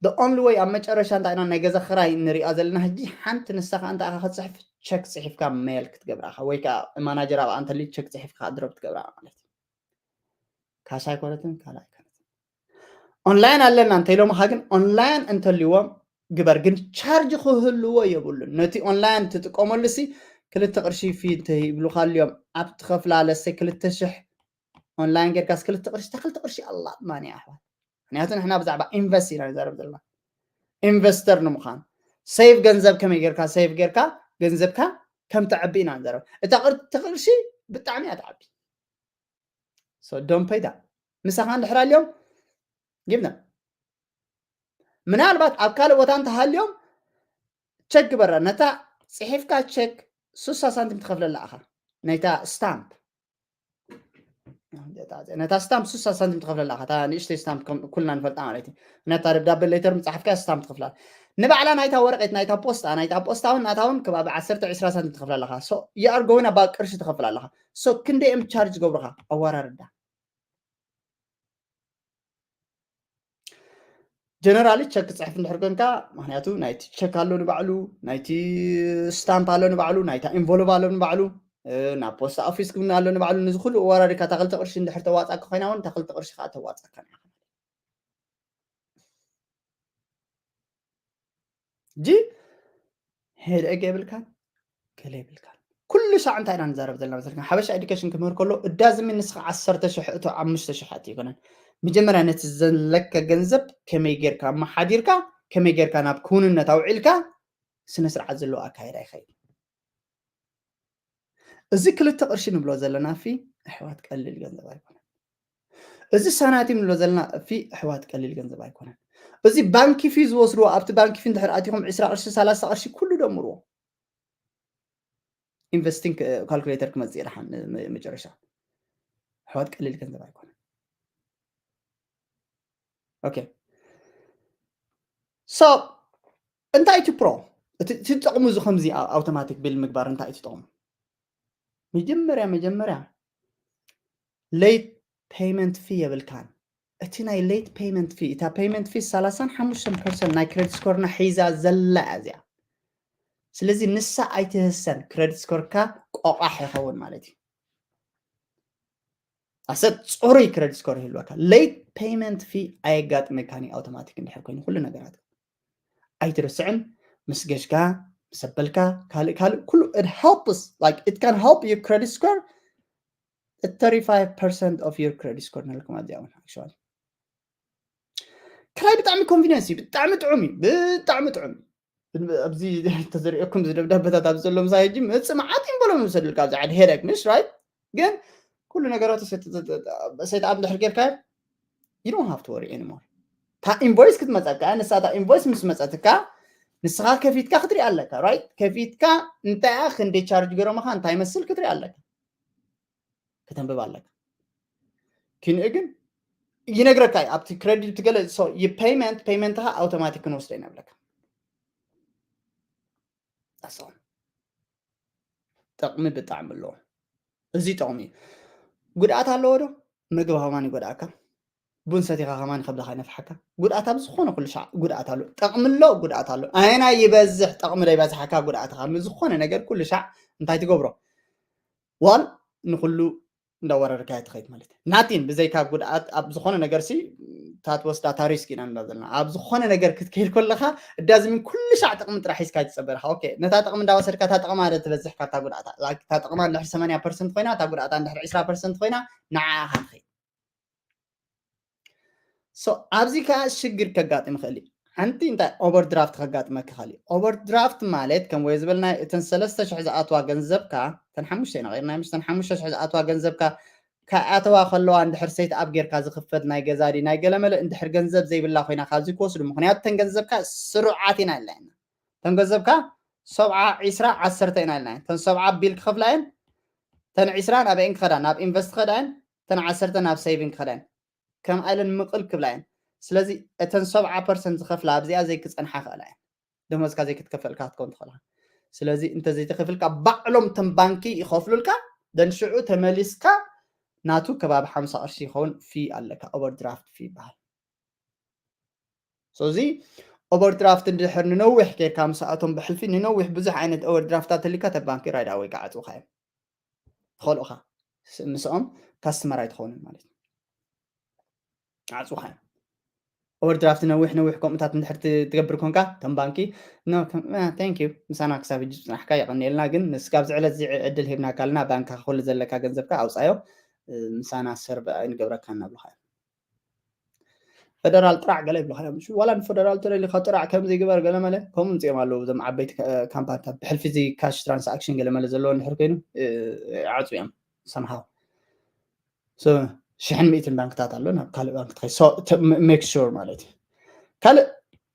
the only way ኣብ መጨረሻ እንታይ ኢና ናይ ገዛ ክራይ ንሪኣ ዘለና ሕጂ ሓንቲ ንሳ ከዓ እንታይ ኢኻ ክትፅሕፍ ቸክ ፅሒፍካ ሜል ክትገብራ ኢኻ ወይ ከዓ ማናጀር ኣብኣ እንተልዩ ቸክ ፅሒፍካ ድሮፕ ትገብራ ማለት እዩ። ካሽ ኣይኮነትን ካልእ ኣይኮነትን። ኦንላይን ኣለና እንተኢሎምኻ ግን ኦንላይን እንተልዎም ግበር ግን ቻርጅ ክህልዎ የብሉን። ነቲ ኦንላይን ትጥቀመሉ ሲ ክልተ ቅርሺ ፊ እንተይብሉካ ኣልዮም ኣብ ትኸፍላ ለሰ ክልተ ሽሕ ኦንላይን ጌርካስ ክልተ ቅርሺ እታ ክልተ ቅርሺ ኣላ ማን እያ ኣሕዋት? ምክንያቱ ንሕና ብዛዕባ ኢንቨስት ኢና ንዛረብ ዘለና። ኢንቨስተር ንምዃን ሴቭ ገንዘብ ከመይ ጌርካ ሴቭ ጌርካ ገንዘብካ ከም ተዕቢ ኢና ንዛረብ። እታ ቅር- እቲ ቅርሺ ብጣዕሚ እያ ትዓቢ። So don't pay that። ምሳኻ እንድሕር ኣልዮም give them። ምናልባት ኣብ ካልእ ቦታ እንተሃልዮም ቸክ ግበራ ነታ ፅሒፍካ ቸክ ሱሳ ሳንቲም ትኸፍለላ ኢኻ ናይታ ስታምፕ ነታ ስታምፕ ሱሳ ሳንቲም ትኸፍለላ ኢኻ እታ ንእሽተይ ስታምፕ ከም ኩልና ንፈልጣ ማለት እዩ። ነታ ደብዳቤ ሌተር ምፅሓፍካ ስታምፕ ትኸፍላ ንባዕላ ናይታ ወረቀት ናይታ ፖስታ ናይታ ፖስታ እውን ናታ እውን ከባቢ ዓሰርተ ዒስራ ሳንቲም ትኸፍላ ኣለኻ። So you are going about ቅርሺ ትኸፍል ኣለኻ። So ክንደይ እዮም ቻርጅ ዝገብሩኻ ኣወራርዳ ጀነራሊ ቸክ ክፅሕፍ እንድሕር ኮንካ ምክንያቱ ናይቲ ቸክ ኣሎ ንባዕሉ ናይቲ ስታምፕ ኣሎ ንባዕሉ ናይታ ኢንቮልቭ ኣሎ ንባዕሉ ናብ ፖስታ ኦፊስ ክብና ኣሎ ንባዕሉ ንዚ ኩሉ ኣወራሪካ እታ ክልተ ቅርሺ እንድሕር ተዋፃእካ ኮይና እውን እታ ክልተ ቅርሺ ከዓ ተዋፃእካ ጂ ሄደግ የብልካን ገለ የብልካን ኩሉ ሳዕ እንታይ ኢና ንዛረብ ዘለና መሰልካ ሓበሻ ኤዱኬሽን ክምህር ከሎ እዳዝሚ ንስኻ ዓሰርተ ሽሕ እቶ ኣምሽተ ሽሕ ኣት ይኮነን መጀመርያ ነቲ ዘለካ ገንዘብ ከመይ ጌርካ ኣመሓዲርካ ከመይ ጌርካ ናብ ክውንነት ኣውዒልካ ስነ ስርዓት ዘለዎ ኣካየዳ ይኸይድ እዚ ክልተ ቅርሺ ንብሎ ዘለና ፊ ኣሕዋት ቀሊል ገንዘብ ኣይኮነን እዚ ሳናቲም ንብሎ ዘለና ፊ ኣሕዋት ቀሊል ገንዘብ ኣይኮነን እዚ ባንኪ ፊ ዝወስድዎ ኣብቲ ባንኪ ፊ እንድሕር ኣቲኹም ዕስራ ቅርሺ ሰላሳ ቅርሺ ኩሉ ደምርዎ ኢንቨስቲንግ ካልኩሌተር ክመፅእ ይደሓን መጨረሻ ኣሕዋት ቀሊል ገንዘብ ኣይኮነን ኦኬ so እንታይ እቲ ፕሮ እቲ ጥቕሙ እዚ ከምዚ ኣውቶማቲክ ቢል ምግባር እንታይ እቲ ጥቕሙ መጀመርያ መጀመርያ ሌት ፔይመንት ፊ የብልካን እቲ ናይ ሌት ፔይመንት ፊ እታ ፔይመንት ፊ ሰላሳን ሓሙሽተን ፐርሰንት ናይ ክሬዲት ስኮርና ሒዛ ዘላ እያ እዚኣ ስለዚ ንሳ ኣይትህሰን ክሬዲት ስኮርካ ቆቋሕ ይኸውን ማለት እዩ ኣሰ ፅሩይ ክሬዲት ስኮር ይህልወካ ሌት ፔይመንት ፊ ኣየጋጥመካን እዩ ኣውቶማቲክ እንድሕር ኮይኑ ኩሉ ነገራት ኣይትርስዕን ምስ ገሽካ ምስ ኣበልካ ካልእ ካልእ ኩሉ it helps like it can help you credit score thirty-five percent of your credit score ንልኩም ኣብዚኣ እውን actually ክራይ ብጣዕሚ ኮንቪኒንስ እዩ ብጣዕሚ ጥዑም እዩ ብጣዕሚ ጥዑም ኣብዚ ተዘሪኦኩም ዝደብዳበታት ኣብዚ ዘሎ ምሳይ ሕጂ ምፅእ መዓት እዮም በሎም ዝሰድልካ ኣብዚ ዓዲ ሄደክ ምሽ ራይት ግን ኩሉ ነገራቱ ሰይት ኣብ እንድሕር ጌርካ you don't have to worry anymore እታ ኢንቮይስ ክትመፀካ እያ። ንሳ እታ ኢንቮይስ ምስ መፀትካ ንስኻ ከፊትካ ክትርኢ ኣለካ። ራይት፣ ከፊትካ እንታይ እያ፣ ክንደይ ቻርጅ ገይሮምኻ፣ እንታይ መስል ክትርኢ ኣለካ፣ ከተንብብ ኣለካ። ክንኡ ግን ይነግረካ እዩ ኣብቲ ክሬዲት ትገለ ፔይመንት ፔይመንትኻ ኣውቶማቲክ ክንወስደ ኢና ብለካ። ጠቕሚ ብጣዕሚ ኣለዎ። እዚ ጠቕሚ እዩ። ጉድኣት ኣለዎ ዶ? ምግቢ ከማን ይጎድኣካ፣ ቡን ሰቲኻ ከማን ከብድኻ ይነፍሓካ። ጉድኣት ኣብ ዝኾነ ኩሉ ሻዕ ጉድኣት ኣሎ። ጠቕሚ ኣሎ፣ ጉድኣት ኣሎ። ኣየናይ ይበዝሕ፣ ጠቕሚ ዶ ይበዝሓካ ጉድኣትኻ? ምስ ዝኾነ ነገር ኩሉ ሻዕ እንታይ ትገብሮ? ዋን ንኩሉ እንዳወረድካ ትኸይድ ማለት እዩ። ናቲን ብዘይካ ጉድኣት ኣብ ዝኾነ ነገር ሲ እታ ትወስዳ እታ ሪስክ ኢና ንብላ ዘለና። ኣብ ዝኾነ ነገር ክትከይድ ከለኻ እዳዝሚን ኩሉ ሻዕ ጥቕሚ ጥራሕ ሒዝካ ትጸበርኻ። ኦኬ፣ ነታ ጥቕሚ እንዳወሰድካ እታ ጥቕማ ዶ ትበዝሕ ካብታ ጉድኣታ? ላይክ፣ እታ ጥቕማ እንድሕር ሰማንያ ፐርሰንት ኮይና፣ እታ ጉድኣታ እንድሕር ዕስራ ፐርሰንት ኮይና፣ ንዓኣ ትኸይድ። ሶ ኣብዚ ከዓ ሽግር ከጋጥም ይኽእል እዩ። ሓንቲ እንታይ ኦቨርድራፍት ከጋጥመካ ይኽእል እዩ። ኦቨርድራፍት ማለት ከም ወይ ዝበልና እተን ሰለስተ ሽሕ ዝኣትዋ ገንዘብካ፣ እተን ሓሙሽተ ኢና ቀይርና፣ ምስ እተን ሓሙሽተ ሽሕ ዝኣትዋ ገንዘብካ ክኣተዋ ከለዋ እንድሕር ሴት ኣፕ ጌርካ ዝኽፈት ናይ ገዛ ድዩ ናይ ገለመለ እንድሕር ገንዘብ ዘይብላ ኮይና ካብዚ ክወስዱ፣ ምኽንያቱ እተን ገንዘብካ ስሩዓት ኢና ኢልና ኢና። እተን ገንዘብካ ሰብዓ፣ ዒስራ፣ ዓሰርተ ኢና ኢልና ኢና። እተን ሰብዓ ቢል ክኸፍላ እየን፣ እተን ዒስራ ናበይን ክኸዳ፣ ናብ ኢንቨስት ክኸዳ እየን፣ እተን ዓሰርተ ናብ ሴቪንግ ክኸዳ እየን። ከም ኣይለን ምቕል ክብላ እየን። ስለዚ እተን ሰብዓ ፐርሰንት ዝኸፍላ ኣብዚኣ ዘይክጸንሓ ክእላ እየን። ደሞዝካ ዘይክትከፈልካ ክትከውን ትኽእልካ። ስለዚ እንተዘይተኸፍልካ ባዕሎም እቶም ባንኪ ይኸፍሉልካ፣ ደን ሽዑ ተመሊስካ ናቱ ከባቢ ሓምሳ ቅርሺ ይኸውን ፊ ኣለካ፣ ኦቨርድራፍት ፊ ይበሃል። ስለዚ ኦቨርድራፍት እንድሕር ንነዊሕ ጌርካ ምስኣቶም ብሕልፊ ንነዊሕ ብዙሕ ዓይነት ኦቨርድራፍታት ተሊካ ተባንኪ ራይዳ ወይ ከዓ ዓፅውካ እዮም። ትኸልኡኻ ምስኦም ካስተመር ኣይትኸውንን ማለት እዩ። ዓፅውካ እዮም። ኦቨርድራፍት ነዊሕ ነዊሕ ከምኡታት እንድሕር ትገብር ኮንካ ከም ባንኪ፣ ቴንክ ዩ፣ ምሳና ክሳብ ሕጂ ፅናሕካ የቐንየልና፣ ግን ንስካብ ዝዕለት እዚ ዕድል ሂብናካ ኣለና፣ ባንካ ኩሉ ዘለካ ገንዘብካ ኣውፃዮ፣ ምሳና ሰርብ ኣይንገብረካ እናብሉካ እዮም። ፈደራል ጥራዕ ገለ ይብሉካ እዮም። ዋላ ንፈደራል ተደሊካ ጥራዕ ከምዚ ግበር ገለ መለ ከምኡ ምፅኦም ኣለዉ። እዞም ዓበይቲ ካምፓኒታት ብሕልፊ እዚ ካሽ ትራንሳክሽን ገለ መለ ዘለዎ እንድሕር ኮይኑ ይዓፁ እዮም። ሰምሃው ሽሕን ሚእትን ባንክታት ኣሎ ናብ ካልእ ባንክ ትኸይ ሜክ ሹር ማለት እዩ። ካልእ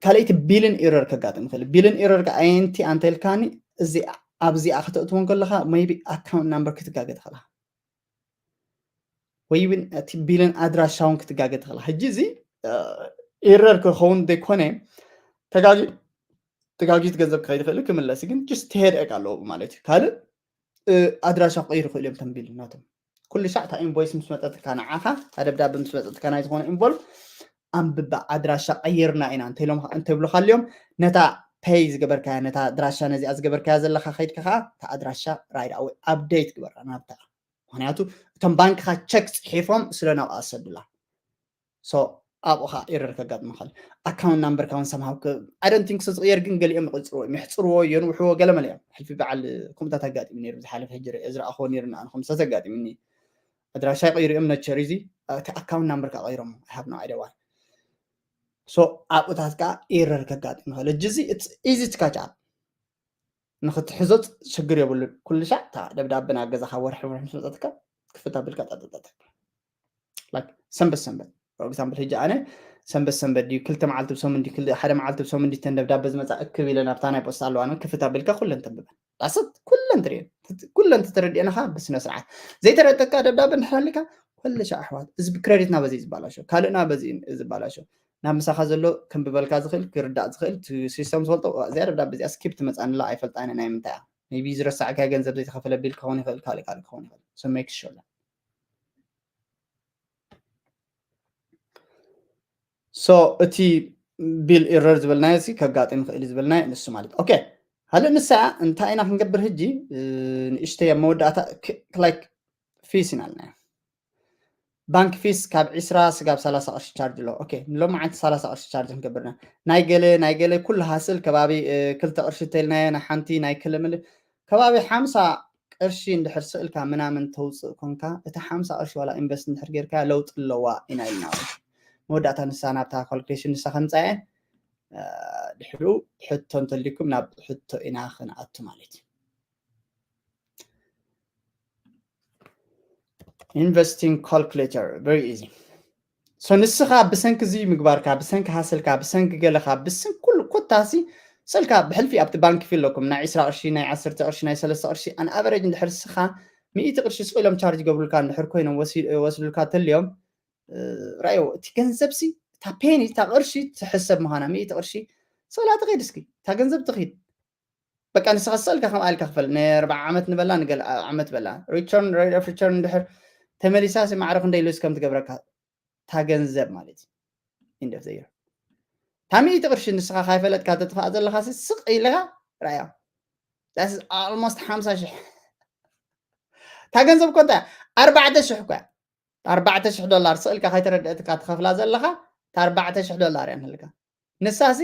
ካልኣይቲ ቢልን ኢረር ከጋጥም ይኽእል። ቢልን ኢረር ኣየንቲ ኣንተ ኢልካኒ እዚ ኣብዚኣ ከተእትዎ ከለኻ ሜይቢ ኣካውንት ናምበር ክትጋገ ትኽእላ ወይ እውን እቲ ቢልን ኣድራሻውን ክትጋገ ትኽእላ። ሕጂ እዚ ኢረር ክኸውን ዘይኮነ ተጋጊት ገንዘብ ክኸይድ ይኽእል ክምለስ ግን ጅስት ሄድ ኤክ ኣለዎ ማለት እዩ። ካልእ ኣድራሻ ክቕይሩ ይኽእሉ እዮም ተንቢል ናቶም ኩሉ ሻዕ እታ ኢንቮይስ ምስ መፀትካ ንዓኻ እታ ደብዳቤ ምስ መፀትካ ናይ ዝኾነ ኢንቮልቭ ኣንብባ ኣድራሻ ቀይርና ኢና እንተብሉካ ኣልዮም ነታ ፔይ ዝገበርካያ ነታ ኣድራሻ ነዚኣ ዝገበርካያ ዘለካ ከይድካ ከዓ እታ ኣድራሻ ራይድ ኣወይ ኣፕዴት ግበራ ናብታ ምክንያቱ እቶም ባንክካ ቸክ ፅሒፎም ስለ ናብኣ ዝሰዱላ ኣብኡ ከዓ ኤረር ከጋጥም ይኽእል ኣካውንት ናምበርካ እውን ሰምሃው ኣደንቲንክ ዝቕየር ግን ገሊኦም ይቕፅርዎ እዮም የሕፅርዎ የንውሕዎ ገለመለ እዮም ሕልፊ በዓል ከምኡታት ኣጋጢሙ ነይሩ ዝሓለፈ ሕጂ ዝረኣኽዎ ነይሩ ንኣነ ከምሳት ኣጋጢሙኒ ኣድራሻ ይቐይሩ እዮም ነቸር እዚ እቲ ኣካውንት ናምበርካ ቀይሮም ሃብ ነው ኣይደዋል ኣብኡታት ከዓ ኤረር ከጋጥም ይኽእል እጅ እዚ ኢዚ ትካች ኣፕ ንክትሕዞ ሽግር የብሉን ኩሉ ሻዕ እታ ደብዳበ ናብ ገዛኻ ወርሒ ወርሒ ምስ መፀትካ ክፍት ኣቢልካ ጠጠጠጠ ሰንበት ሰንበት for example ሕጂ ኣነ ሰንበት ሰንበት ድዩ ክልተ መዓልቲ ብሰሙን ድዩ ሓደ መዓልቲ ብሰሙን ድዩ ተን ደብዳበ ዝመፃ እክብ ኢለ ናብታ ናይ ፖስታ ኣለዋ ክፍት ኣቢልካ ኩለን ተንብበን ዳሰት ኩለን ትሪኦ ኩለን ተተረዲአናኻ ብስነ ስርዓት ዘይተረጠካ ደብዳበ እንድሕር ኣሊካ ኩሉ ሻዕ ኣሕዋት እዚ ብክሬዲትና በዚ ዝባላሾ ካልእና በዚ ዝባላሾ ናብ ምሳኻ ዘሎ ከንብበልካ ዝኽእል ክርዳእ ዝኽእል ሲስተም ዝፈልጦ እዚኣ ደብዳበ እዚኣ ስኪፕ ትመፃንላ ኣይፈልጣነ ናይ ምንታይ እያ ቢ ዝረሳዕካ ገንዘብ ዘይተኸፈለ ቢል ክኸውን ይኽእል ካልእ ካልእ ክኸውን ይኽእል so make sure so እቲ ቢል ኢረር ዝበልናዮ ሲ ከጋጥም ይኽእል ዝበልናዮ ንሱ ማለት ኦኬ ካልእ ንሳ እንታይ ኢና ክንገብር ህጂ ንእሽተይ ኣብ መወዳእታ ላይክ ፊስ ኢና ልናዮ ባንክ ፊስ ካብ ዒስራ ስጋብ ሰላሳ ቅርሺ ቻርጅ ኣሎ ኦኬ ንሎም መዓልቲ ሰላሳ ቅርሺ ቻርጅ ክንገብርና ናይ ገለ ናይ ገለ ኩሉ ሃስል ከባቢ ክልተ ቅርሺ ተልናዮ ናይ ሓንቲ ናይ ክልምል ከባቢ ሓምሳ ቅርሺ እንድሕር ስእልካ ምናምን ተውፅእ ኮንካ እቲ ሓምሳ ቅርሺ ዋላ ኢንቨስት እንድሕር ጌርካ ለውጢ ኣለዋ ኢና ኢልና መወዳእታ ንሳ ናብታ ካልኩሌሽን ንሳ ከምፃየ ድሕሩ ሕቶ እንተልኩም ናብ ሕቶ ኢና ክንኣቱ ማለት እዩ investing calculator very easy So ንስኻ ብሰንኪ እዚ ምግባርካ፣ ብሰንኪ ሃስልካ፣ ብሰንኪ ገለኻ፣ ብሰንኪ ኩሉ ኮታሲ ስልካ ብሕልፊ ኣብቲ ባንክ ፊ ኣለኩም ናይ ዕስራ ቅርሺ፣ ናይ ዓሰርተ ቅርሺ፣ ናይ ሰለስተ ቅርሺ ኣን ኣቨሬጅ እንድሕር ንስኻ ሚእቲ ቅርሺ ስቕ ኢሎም ቻርጅ ገብሩልካ እንድሕር ኮይኖም ወሲ- ወስዱልካ ተልዮም ራዮ እቲ ገንዘብሲ እታ ፔኒ እታ ቅርሺ ትሕሰብ ምዃና ሚእቲ ቅርሺ ስቕላ ትኸይድ እስኪ እታ ገንዘብ ትኸይድ በቃ ንስኻ ስቕልካ ከም ኣልካ ክፈል ንኣርባዓ ዓመት ንበላ ንገል ዓመት በላ return rate of return እንድሕር ተመሊሳሲ ማዕረ ክንደይ ሉስ ከም ትገብረካ እታ ገንዘብ ማለት እዩ end of the year እታ ሚእቲ ቅርሺ ንስኻ ካይፈለጥካ ተጥፋእ ዘለኻ ስቕ ኢልካ ራያ almost ሓምሳ ሽሕ እታ ገንዘብ እኮ እንታይ ኣርባዕተ ሽሕ እኳ ኣርባዕተ ሽሕ ዶላር ስእልካ ከይተረድአትካ ትኸፍላ ዘለኻ እታ ኣርባዕተ ሽሕ ዶላር እያ ንህልካ ንሳሲ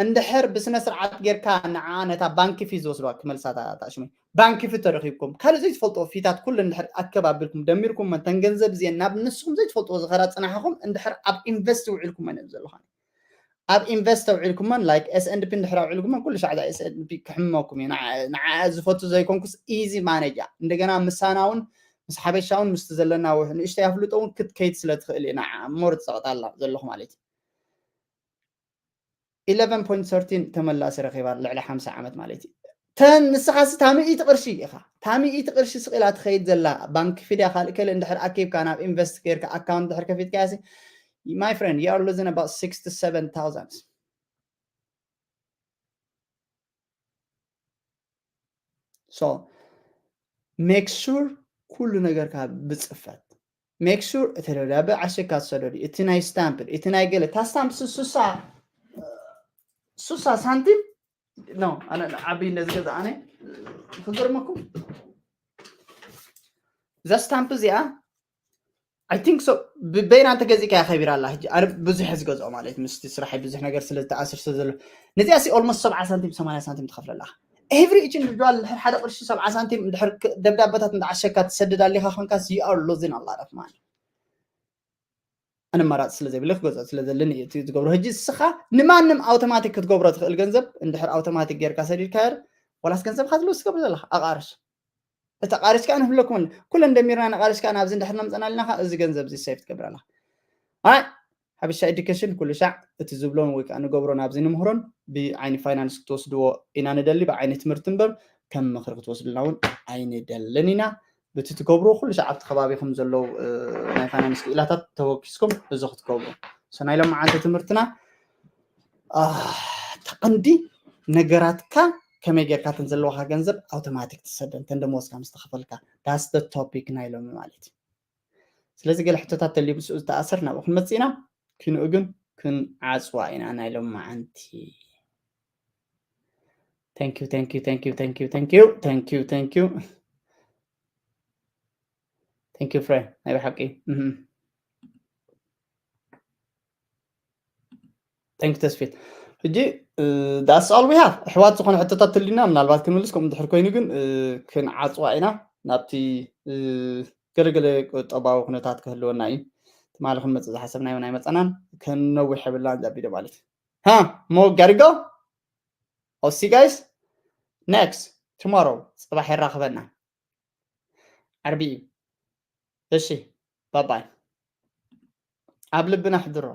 እንድሕር ብስነ ስርዓት ጌርካ ንዓ ነታ ባንኪ ፊ ዝወስድዋ ክመልሳ ታሽመ ባንኪ ፊ ተረኺብኩም ካልእ ዘይትፈልጥዎ ፊታት ኩሉ እንድሕር ኣከብ ኣቢልኩም ደሚርኩም መተን ገንዘብ እዚአን ናብ ንስኹም ዘይትፈልጥዎ ዝኸዳ ፅናሕኹም እንድሕር ኣብ ኢንቨስት ውዒልኩም መን ዘለኹም ኣብ ኢንቨስት ተውዒልኩመን like S and P እንድሕር ኣውዒልኩመን ኩሉ ሻዕ S and P ክሕመኩም እዩ ንዓ ዝፈቱ ዘይኮንኩስ easy ማነጃ እንደገና ምሳና እውን ምስ ሓበሻ እውን ምስቲ ዘለና ውሕ ንእሽተይ ኣፍልጦ እውን ክትከይድ ስለ ትኽእል እዩ ንዓ more ትፀቕጣላ ዘለኹ ማለት እዩ eleven point thirteen ተመላሲ ረኺባ ልዕሊ ሓምሳ ዓመት ማለት እዩ ተን ንስኻ ሲ ታሚኢቲ ቅርሺ ኢኻ ታሚኢቲ ቅርሺ ስቕ ኢላ ትኸይድ ዘላ ባንክ ፊድያ ካልእ ከለ እንድሕር ኣኪብካ ናብ ኢንቨስት ጌርካ ኣካውንት እንድሕር ከፊትካ ሲ my friend you are losing about six to seven thousand so make sure ኩሉ ነገርካ ብፅፈት make sure እቲ ደብዳቤ ዓሸካ ዝሰደዱ እቲ ናይ ስታምፕ እቲ ናይ ገለ እታ ስታምፕ ሱሳ ሱሳ ሳንቲም no ኣነ ዓብይ ነዚ ገዛ ኣነ ክገርመኩም እዛ ስታምፕ እዚኣ I think so በይና እንተገዚእካ ከቢራ ኣላ ሕጂ ኣነ ብዙሕ ዝገዝኦ ማለት ምስቲ ስራሕ ብዙሕ ነገር ስለ ዝተኣስር ስለ ዘሎ ነዚኣ ሲ almost ሰብዓ ሳንቲም ሰማንያ ሳንቲም ትኸፍለላ every each individual እንድሕር ሓደ ቅርሺ ሰብዓ ሳንቲም እንድሕር ደብዳበታት እንዳዓሸካ ትሰድድ ኣሊኻ ኮንካ you are losing a lot of money ኣነ ኣማራፂ ስለ ዘይብለ ክገዝኦ ስለ ዘለኒ እዩ እቲ ዝገብሮ ሕጂ ንስኻ ንማንም ኣውቶማቲክ ክትገብሮ ትኽእል ገንዘብ እንድሕር ኣውቶማቲክ ጌርካ ሰዲድካዮ ዋላስ ገንዘብካ ዝልውስ ትገብር ዘለኻ ኣቃርሽ እቲ ኣቃርሽ ከዓ ንህብለኩም ኩለን ደሚርና ነቃርሽ ከዓ ናብዚ እንድሕር ነምፀና ኣለና ከዓ እዚ ገንዘብ እዚ ሴፍ ትገብር ኣለኻ ኣይ ሓበሻ ኤዱኬሽን ኩሉ ሻዕ እቲ ዝብሎን ወይ ከዓ ንገብሮን ኣብዚ ንምህሮን ብዓይኒ ፋይናንስ ክትወስድዎ ኢና ንደሊ ብዓይኒ ትምህርቲ እምበር ከም ምኽሪ ክትወስድልና እውን ኣይንደልን ኢና ብቲ ትገብርዎ ኩሉ ሻዕ ኣብቲ ከባቢኹም ዘለዉ ናይ ፋይናንስ ክኢላታት ተወኪስኩም እዚ ክትገብሩ ሰናይ ሎም መዓልቲ ትምህርትና ተቐንዲ ነገራትካ ከመይ ጌርካ ተን ዘለዋካ ገንዘብ ኣውቶማቲክ ትሰደን ተን ደመወዝካ ምስ ተኸፈልካ that's the topic ናይ ሎሚ ማለት እዩ ስለዚ ገለ ሕቶታት ተልዩ ብስኡ ዝተኣሰር ናብኡ ክንመፅእ ኢና ኪንኡ ግን ክንዓፅዋ ኢና ናይ ሎም መዓንቲ thank you thank you thank you thank you thank you thank you thank you thank you ፍሬ ናይ ብሓቂ thank you ተስፊት ሕጂ that's all we have ኣሕዋት ዝኾነ ሕቶታት ትልና ምናልባት ክንምልስ ከምኡ እንድሕር ኮይኑ ግን ክንዓፅዋ ኢና ናብቲ ገለገለ ቁጠባዊ ኩነታት ክህልወና እዩ ትማሊ ክንመፅእ ዝሓሰብናዮ ናይ መፀናን ከነዊሕ የብልናን ዘቢዶ ማለት እዩ ሞ ጋሪጎ I'll see you guys next tomorrow ፅባሕ የራኽበና ዓርቢ እዩ እሺ ባባይ ኣብ ልብና ሕድሮ